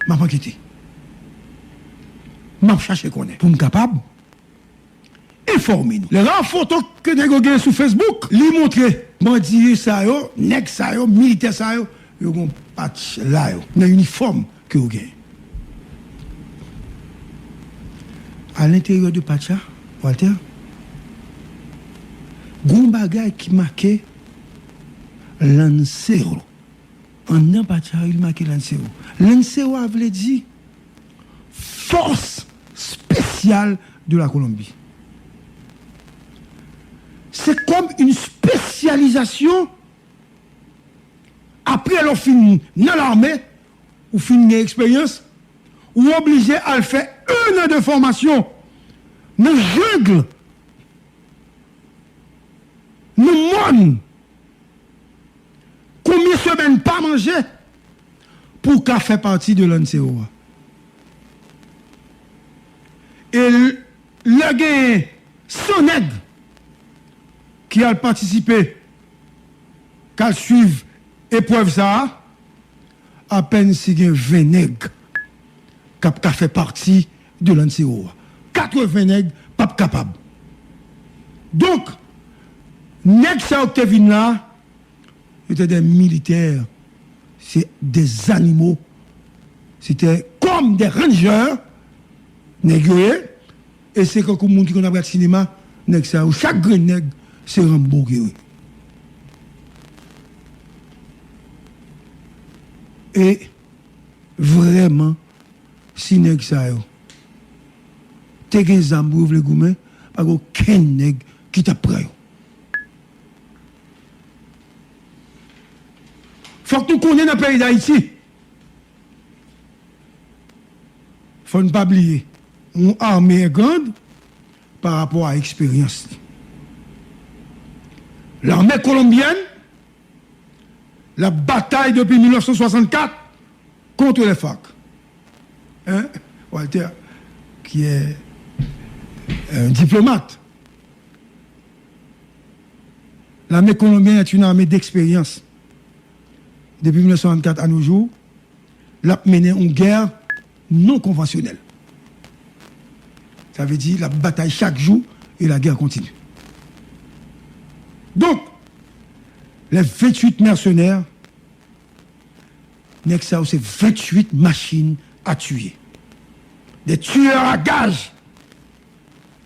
M ap ankete. M ap chache konnen pou m kapab enfòme nou. Le ra foto ke nèg yo gen sou Facebook, li montre bandi sa yo, nèg sa yo, militè sa yo, yo gon patch la yo, nan inifòm ke yo gen. A lenteryè de patch la, Walter, gon bagay ki make Lancero. Anndan patch la, li make Lancero. Lancero a vle di Force Spéciale de la Colombie. Se kòm yon espesyalizasyon. Apre lè w fin nan lame, ou fin gen eksperyans, ou oblije al fè un an de fòmasyon nan jeng, nan mòn. Konbyen semèn pa manje pou w ka fè pati de Lancero a? E l-, lè genyen san nèg ki al patisipe, k al swiv eprèv sa a, apèn si gen ven nèg k ap ka fè pati de Lancero a. Katreven nèg p ap kapab. Donk, nèg sa yo ki te vin la, yo te de militè, se de zanimo, se te kòm de ranger, nèg yo ye, e se kankou moun ki konn ap gad sinema, nèg sa yo, chak grenn nèg, se Rambo ki yo ye. E vrèman, si nèg sa yo te gen zam pou yo vle goumen, pa gen okenn nèg ki t ap pran yo. Fòk nou konnen nan peyi Dayiti, fò n pa bliye, yon ame e grand pa rapò a eksperyans li. Lame kolonbyèn, l ap batay depi mil nèf san swasannkat contre les FARC. Hein, Walter, qui est un diplomate. L'armée colombienne est une armée d'expérience. Depi mil nèf san swasannkat à nos jours, l ap mennen yon gè non konvansyonèl. Sa vle di, l ap batay chak jou e la guerre continue. Donk, les vingt-huit mercenaires, nèg sa yo se vingt-huit machines à tuer. Des tueurs à gages,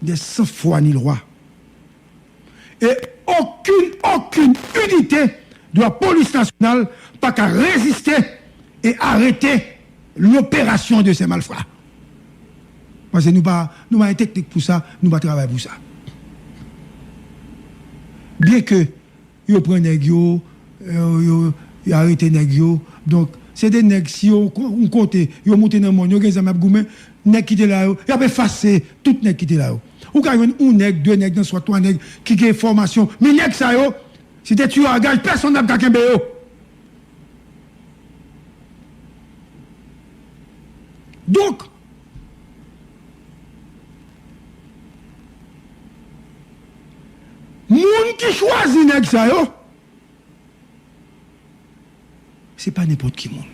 des sans foi ni loi. E Okenn, okenn inite de la polis nasyonal pa ka reziste e arete loperasyon de ces malfrats. Paske nou pa, nou pa gen teknik pou sa, nou pa travay pou sa. Byenke yo pran nèg yo, yo, yo, yo arete nèg yo. Donk, se de nèg, si yo ko-, yon kote, yo moute nan mòn, yo gen zam, y ap goumen, nèg ki te la yo, y ap efase tout nèg ki te la yo. Ou ka jwenn yon nèg, de nèg nan SWAT, twa nèg ki gen fòmasyon, men nèg sa yo, si te tiye a gaj, pèsonn p ap ka kenbe yo. Donk, moun ki chwazi nèg sa yo, se pa nenpòt ki moun.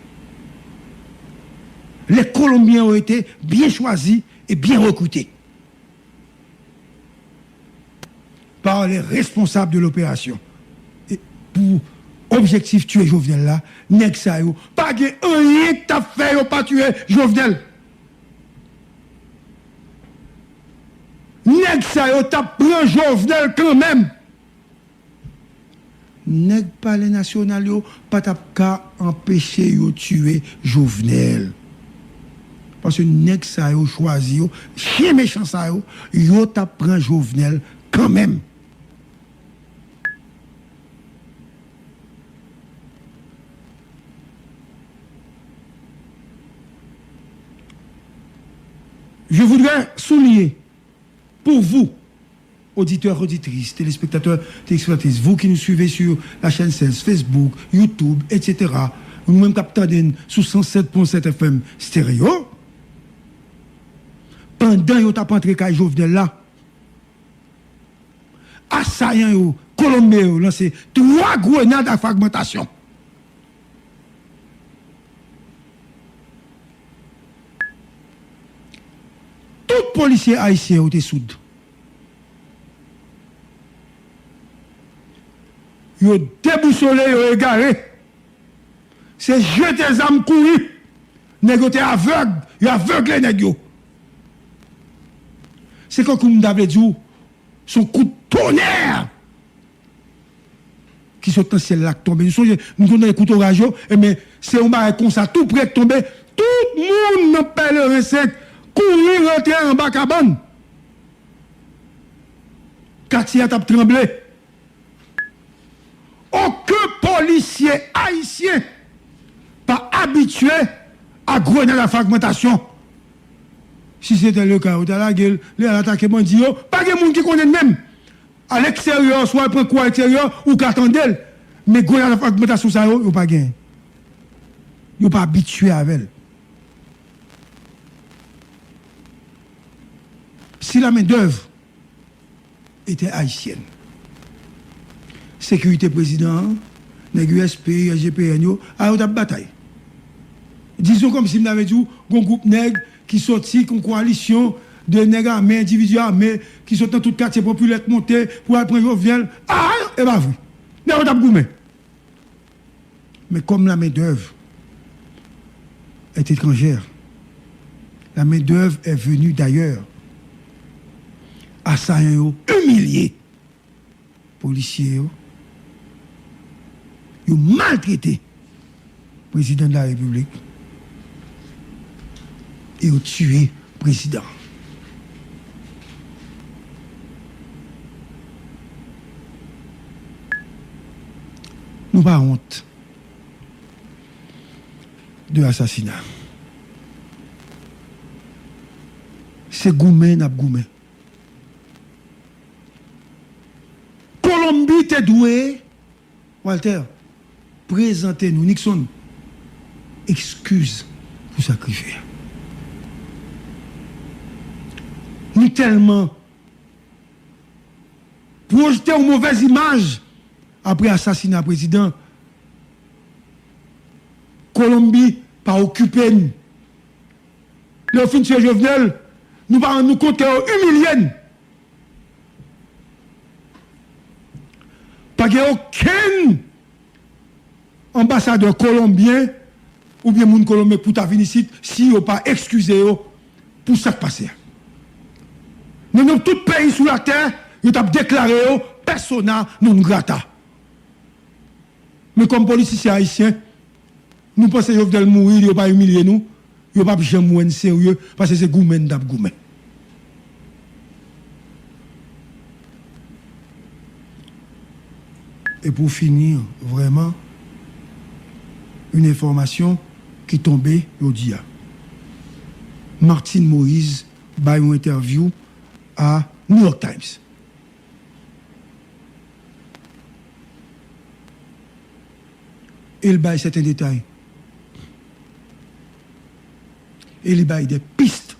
Les Colombiens ont été bien choisis et bien recrutés par les responsables de l'opération. E pou objektif tiye Jovenel la, nèg sa yo pa gen anyen k t ap fè yo pa tiye Jovenel. Nèg sa yo t ap pran Jovenel kanmenm. Nèg Palè Nasyonal yo pa t ap ka anpeche yo tiye Jovenel. Paske nèg sa yo chwazi yo, chen mechan sa yo, yo t ap pran Jovenel kanmenm. Je voudrais souligner pour vous, auditeurs, auditrices, téléspectateurs, téléspectatrices, vous qui nous suivez sur la chaîne seize, Facebook, YouTube, et cetera, ou menm k ap tande n sou san sèt pwen sèt F M Stereo, pandan yo t ap antre kay Jovenel la, asayan yo, Kolonbyen yo, lanse twa grenad a fragmantasyon. Tout polisye ayisyen yo te soud. Yo debousole, yo egare. Se jete zam, kouri. Nèg yo te avèg, yo avegle nèg yo. Se kankou m ta vle di w, se yon kout tonè ki sot nan syèl la k tonbe. Nou sonje, nou konn tande kout oraj yo, enben, se yon bagay konsa, tou pre k tonbe, tout moun nan Pèleren senk kouri rantre anba kabann. Katye a t ap tranble. Okenn polisye ayisyen pa abitye a grenad a fragmantasyon. Si se te le ka, yo ta lage l, lè al atake bandi yo, pa gen moun ki konnen l menm. A leksteryè, swa al pran kou a enteryè, ou ka tande l. Men grenad a fragmantasyon sa yo, yo pa genyen. Yo pa abitye avè l. Si la main d'œuvre était haïtienne, sekirite prezidan an, nèg U S P, U S G P N yo, a yo t ap batay. Dizon kòmsi m ta vle di w, gon gwoup nèg ki soti, gon kowalisyon de nèg ame, endividi ame, ki sot nan tout katye popilè k monte pou al pran Jovenel. A, e pa vre. Nèg yo t ap goumen. Mais comme la main-d'œuvre est étrangère, la main-d'œuvre est venue d'ailleurs. Asayan yo imilye polisye yo, yo maltrete prezidan de la repiblik e yo tiye prezidan. Nou pa wont de asasina. Se goumen n ap goumen. Kolonbi te dwe, Walter, prezante nou, Nixon, ekskiz pou sa k rive a. Nou tèlman pwojte yon movèz imaj apre asasina prezidan. Kolonbi pa okipe n. Lè yo fin tiye Jovenel, nou pa rann nou kont ke yo imilye n. Pa gen okenn anbasadè kolonbyen oubyen moun kolonbyen k pou ta vin isit si yo pa ekskize yo pou sa k pase a. Nan non tout peyi sou latè, yo t ap deklare yo persona non grata. Men kòm politisyen ayisyen, nou panse Jovenel mouri, yo pa imilye nou, yo p ap janm wè n serye, paske se goumen n t ap goumen. E pou fini, vrèman, yon enfòmasyon ki tonbe jodi a. Martine Moïse bay yon entèvyou a New York Times. E l bay sèten detay. E li bay de pist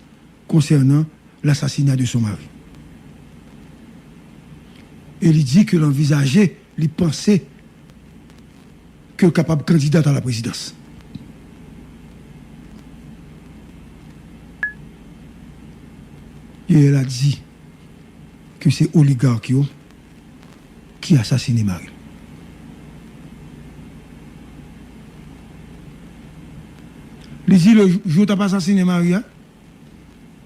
konsènan lasasina de son mari. E li di ke l anvizaje, li panse ke l kapab kandidat a la prezidans. E l a di ke se oligak yo ki asasine mari l. Li di le jou yo t ap asasine mari a,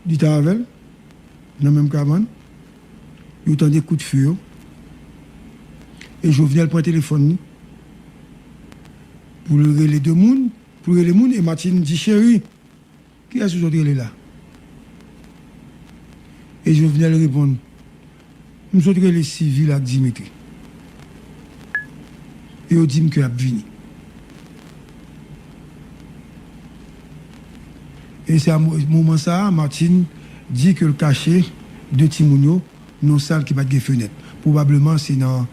li t avè l nan menm kabann, yo tande kout fe yo, e Jovenel pran telefòn li pou l rele de moun, pou l rele moun, e Martine di, cheri, kiyès ou sot rele la? E Jovenel reponn, m sot rele Civil ak Dimitri. E yo di m ke y ap vini. E se a mo-, moman sa a, Martine di ke l kache de timoun yo nan yon sal ki pa t gen fenèt. Pwobableman se nan,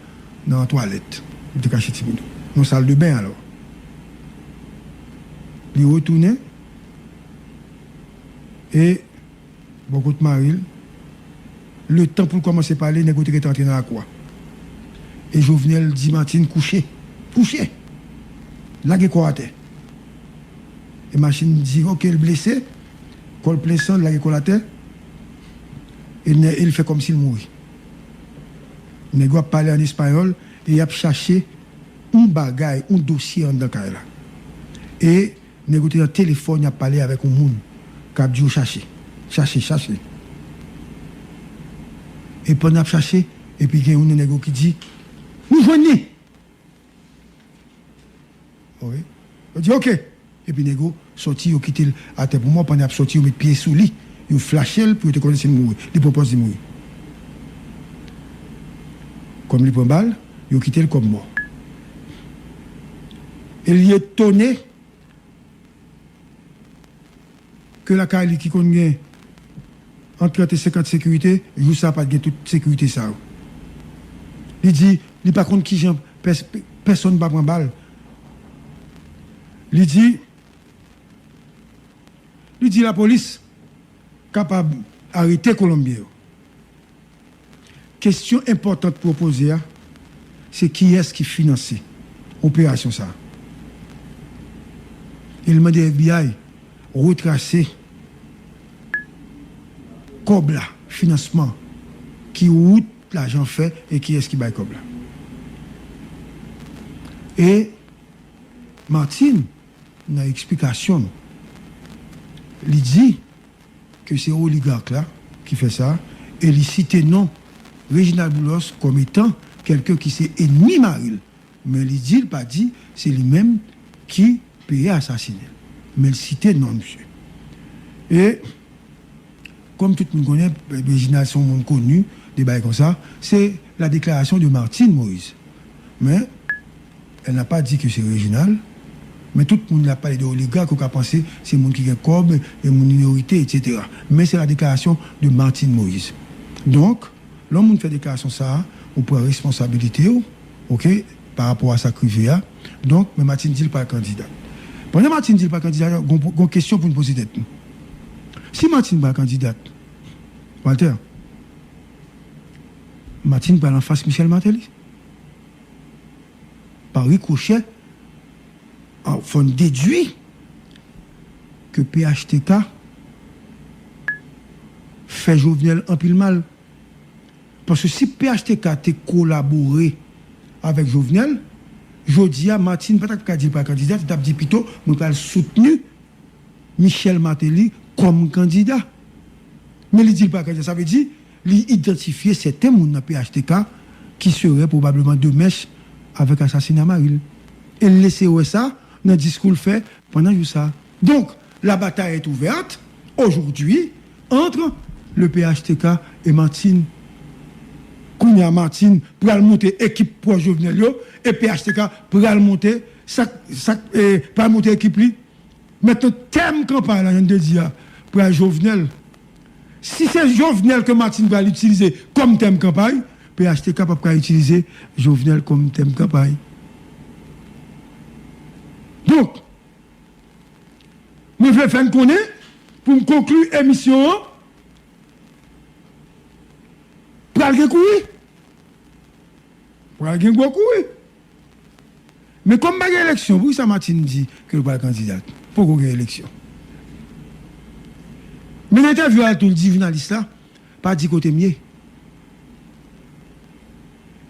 nan twalèt li te kache timoun yo. Nan sal de ben alò. Li retounen e bò kot mari l, letan pou l kòmanse pale, nèg yo te gentan antre nan lakou a. E Jovenel di Martine, kouche, kouche, lage kò w atè. E Martine di, oke, l blese, kò l plen san, l lage kò l atè, e nè-, e l fè kòmsi l mouri. Nèg yo ap pale an espayòl, e y ap chache yon bagay, yon dosye anndan kay la. E nèg yo te nan telefòn, y ap pale avèk yon moun k ap di yo chache, chache, chache. E pandan y ap chache, epi gen youn nan nèg yo ki di, nou jwenn li! Oke. Yo di, oke. Epi nèg yo sòti, yo kite l atè pou mò. Pandan y ap sòti, yo met pye sou li. Yo flache l pou yo te konnen si l mouri. Li pran pòz li mouri. Kòm li pran bal, yo kite l kòm mò. E li etone ke lakay li ki konn gen ant trant e senkant sekirite, jou sa a pa t gen tout sekirite sa yo. Li di, li pa konn kijan pès-, pèsonn pa pran bal. Li di, li di lapolis kapab arete Kolonbyen yo. Kesyon enpòtan pou yo poze a, se kiyès ki finanse operasyon sa a? E l mande F B I retrase kòb la, finansman, ki wout lajan fè e kiyès ki bay kòb la. E Martine, nan eksplikasyon l, li di ke se oligak la ki fè sa, e li site non Reginald Boulos kòm etan kèlken ki se enmi mari l. Men li di, l pa di se li menm ki peye asasinen l. Men l site non misye. E kòm tout moun konnen, Reginald se yon moun koni, de bagay konsa, c'est la déclaration de Martine Moïse. Men, elle n'a pas dit que c'est Reginald. Men tout moun la pale de oligak, ou ka panse se moun ki gen kòb, e moun minorite, et cetera. Men se la déclaration de Martine Moïse. Donk, lè yon moun fè deklarasyon sa a, ou pran responsabilite w, oke, pa rapò a sa k rive a. Donk, men Martine di l pral kandidat. Pandan Martine di l pral kandidat, gon, gon kesyon pou n poze tèt nou. Si Martine pral kandidat, Walter, Martine pral anfas Michel Martelly. Pa rikochè, a, fò n dedui ke P H T K fè Jovenel anpil mal. Paske si P H T K te kolabore avèk Jovenel, jodi a, Martine pa t ap ka di l pa kandida, li t ap di pito, mwen pral soutni Michel Martelly kòm kandida. Men li di l pa kandida, sa vle di li idantifye sèten moun nan P H T K qui serait probablement de mèche avec asasina mari l. E l lese wè sa nan diskou l fè pandan jou sa. Donc, la bataille est ouverte aujourd'hui entre le P H T K et Martine. Kounye a, Martine pral monte ekip pwòch Jovenel yo, e P H T K pral monte sa, sa, e, pral monte ekip li. Mentnan, tèm kanpay la, jan n te di a, pral Jovenel. Si se Jovenel ke Martine pral itilize kòm tèm kanpay, P H T K p ap ka itilize Jovenel kòm tèm kanpay. Donk, mwen vle fè n konnen, pou m konkli emisyon an, pral gen kouri. Pral gen gwo kouri. Men kòm pa gen eleksyon, poukisa Martine di ke l pral kandida? Poko gen eleksyon. Men nan entèvyou a tou, l di jounalis la, pa di kote m ye.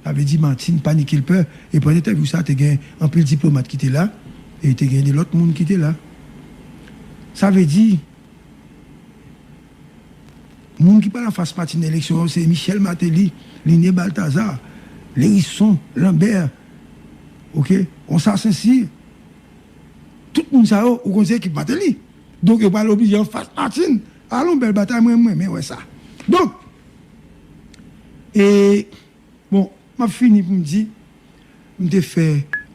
Sa vle di Martine panike, l pè. E pandan entèvyou sa, te gen anpil diplomat ki te la, e te gen de lòt moun ki te la. Sa vle di, moun ki pral anfas Martine nan eleksyon yo, se Michel Martelly, Liné Balthazar, Lhérisson Lambert, oke, yon sa Saint-Cyr. Tout moun sa yo, ou konn se ekip Martelly. Donk, yo pral oblije anfas Martine. Alon, bèl batay, mwen, mwen, mwen wè sa. Donk, e, bon, m ap fini pou m di, m te fè,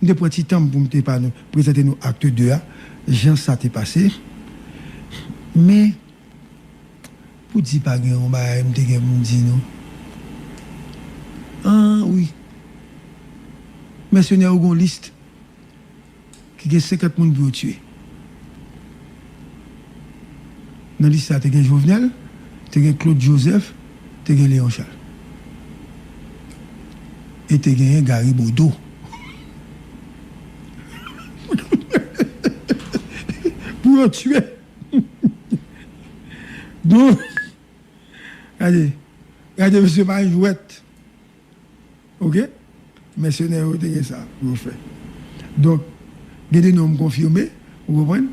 m te pran ti tan m pou m te pa nou, prezante nou akt de a, jan sa te pase. Men, pou di pa gen yon bagay m te gen pou m di nou. An, wi. Mèsenè yo gon lis ki gen senkant moun pou yo tiye. Nan lis la, te gen Jovenel, te gen Claude Joseph, te gen Léon Charles. E te genyen Gary Bodeau. Pou yo tiye. Donk, gade, gade, mesye, pa yon jwèt. Oke? Mèsenè yo te gen sa pou yo fè. Donk, gen de non m konfime, ou konprann?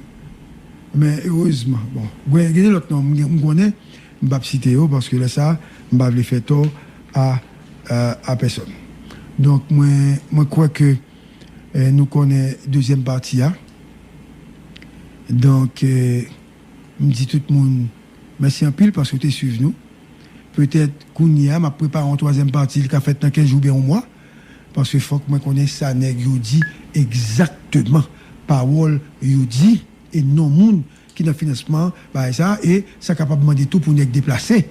Men erezman, bon, gen, gen de lòt non m gen, m konnen, m p ap site yo, paske lè sa, m pa vle fè tò a, a, a pèsòn. Donk, mwen, mwen kwè ke, eh, nou konnen dezyèm pati a. Donk, eh, m di tout moun, mèsi anpil paske w te swiv nou. Petèt, kounye a, m ap prepare yon twazyèm pati, li ka fèt nan kenz jou oubyen yon mwa. Paske fòk mwen konnen sa nèg yo di egzakteman. Pawòl yo di, e non moun ki nan finansman bagay sa, e sa kapab mande tou pou nèg deplase,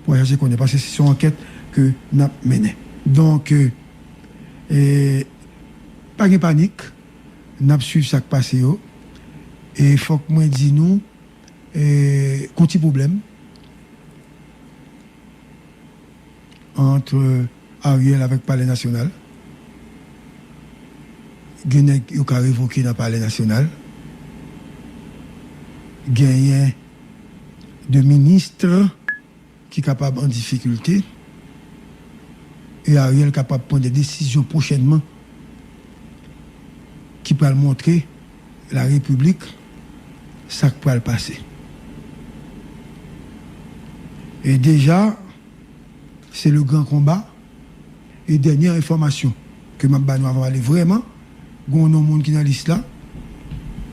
pou al chache konnen. Paske se yon ankèt ke n ap mennen. Donk, e, e, pa gen panik, n ap swiv sa k pase yo. E fòk mwen di nou, e, gon ti pwoblèm ant Ariel avèk Palè Nasyonal. Gen nèg yo ka revoke nan Palè Nasyonal. Genyen de minis ki kapab an difikilte. E Ariel kapab pran de desizyon pwochènman ki pral montre larepiblik sa k pral pase. E deja, se le gran konba. E dènye enfòmasyon ke m ap ba nou avan m ale vrèman, gen yon non moun ki nan lis la,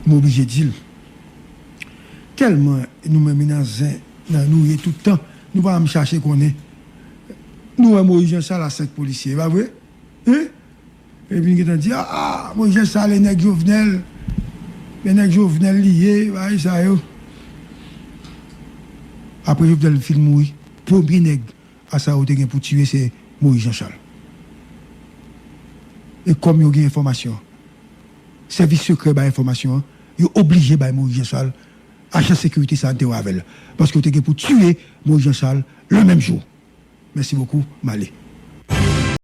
m oblije di l. Tèlman nou menm nan zen nan nou ye tout tan, nou pa janm chache konnen. Nou wè Moyiz Janchal a senk polisye, e pa vre? Hein? Epi n gentan di, a, a, Moyiz Janchal e nèg Jovenel, e nèg Jovenel li ye, bagay sa yo. Apre Jovenel fin mouri, premye nèg a sa yo te gen pou tiye se Moyiz Janchal. E kòm yo gen enfòmasyon an, sèvis sekrè bay enfòmasyon an, yo oblije bay Moyiz Janchal ajan sekirite sa a te wè avè l. Paske yo te gen pou tiye Moyiz Janchal le menm jou. Mèsi bokou, m ale.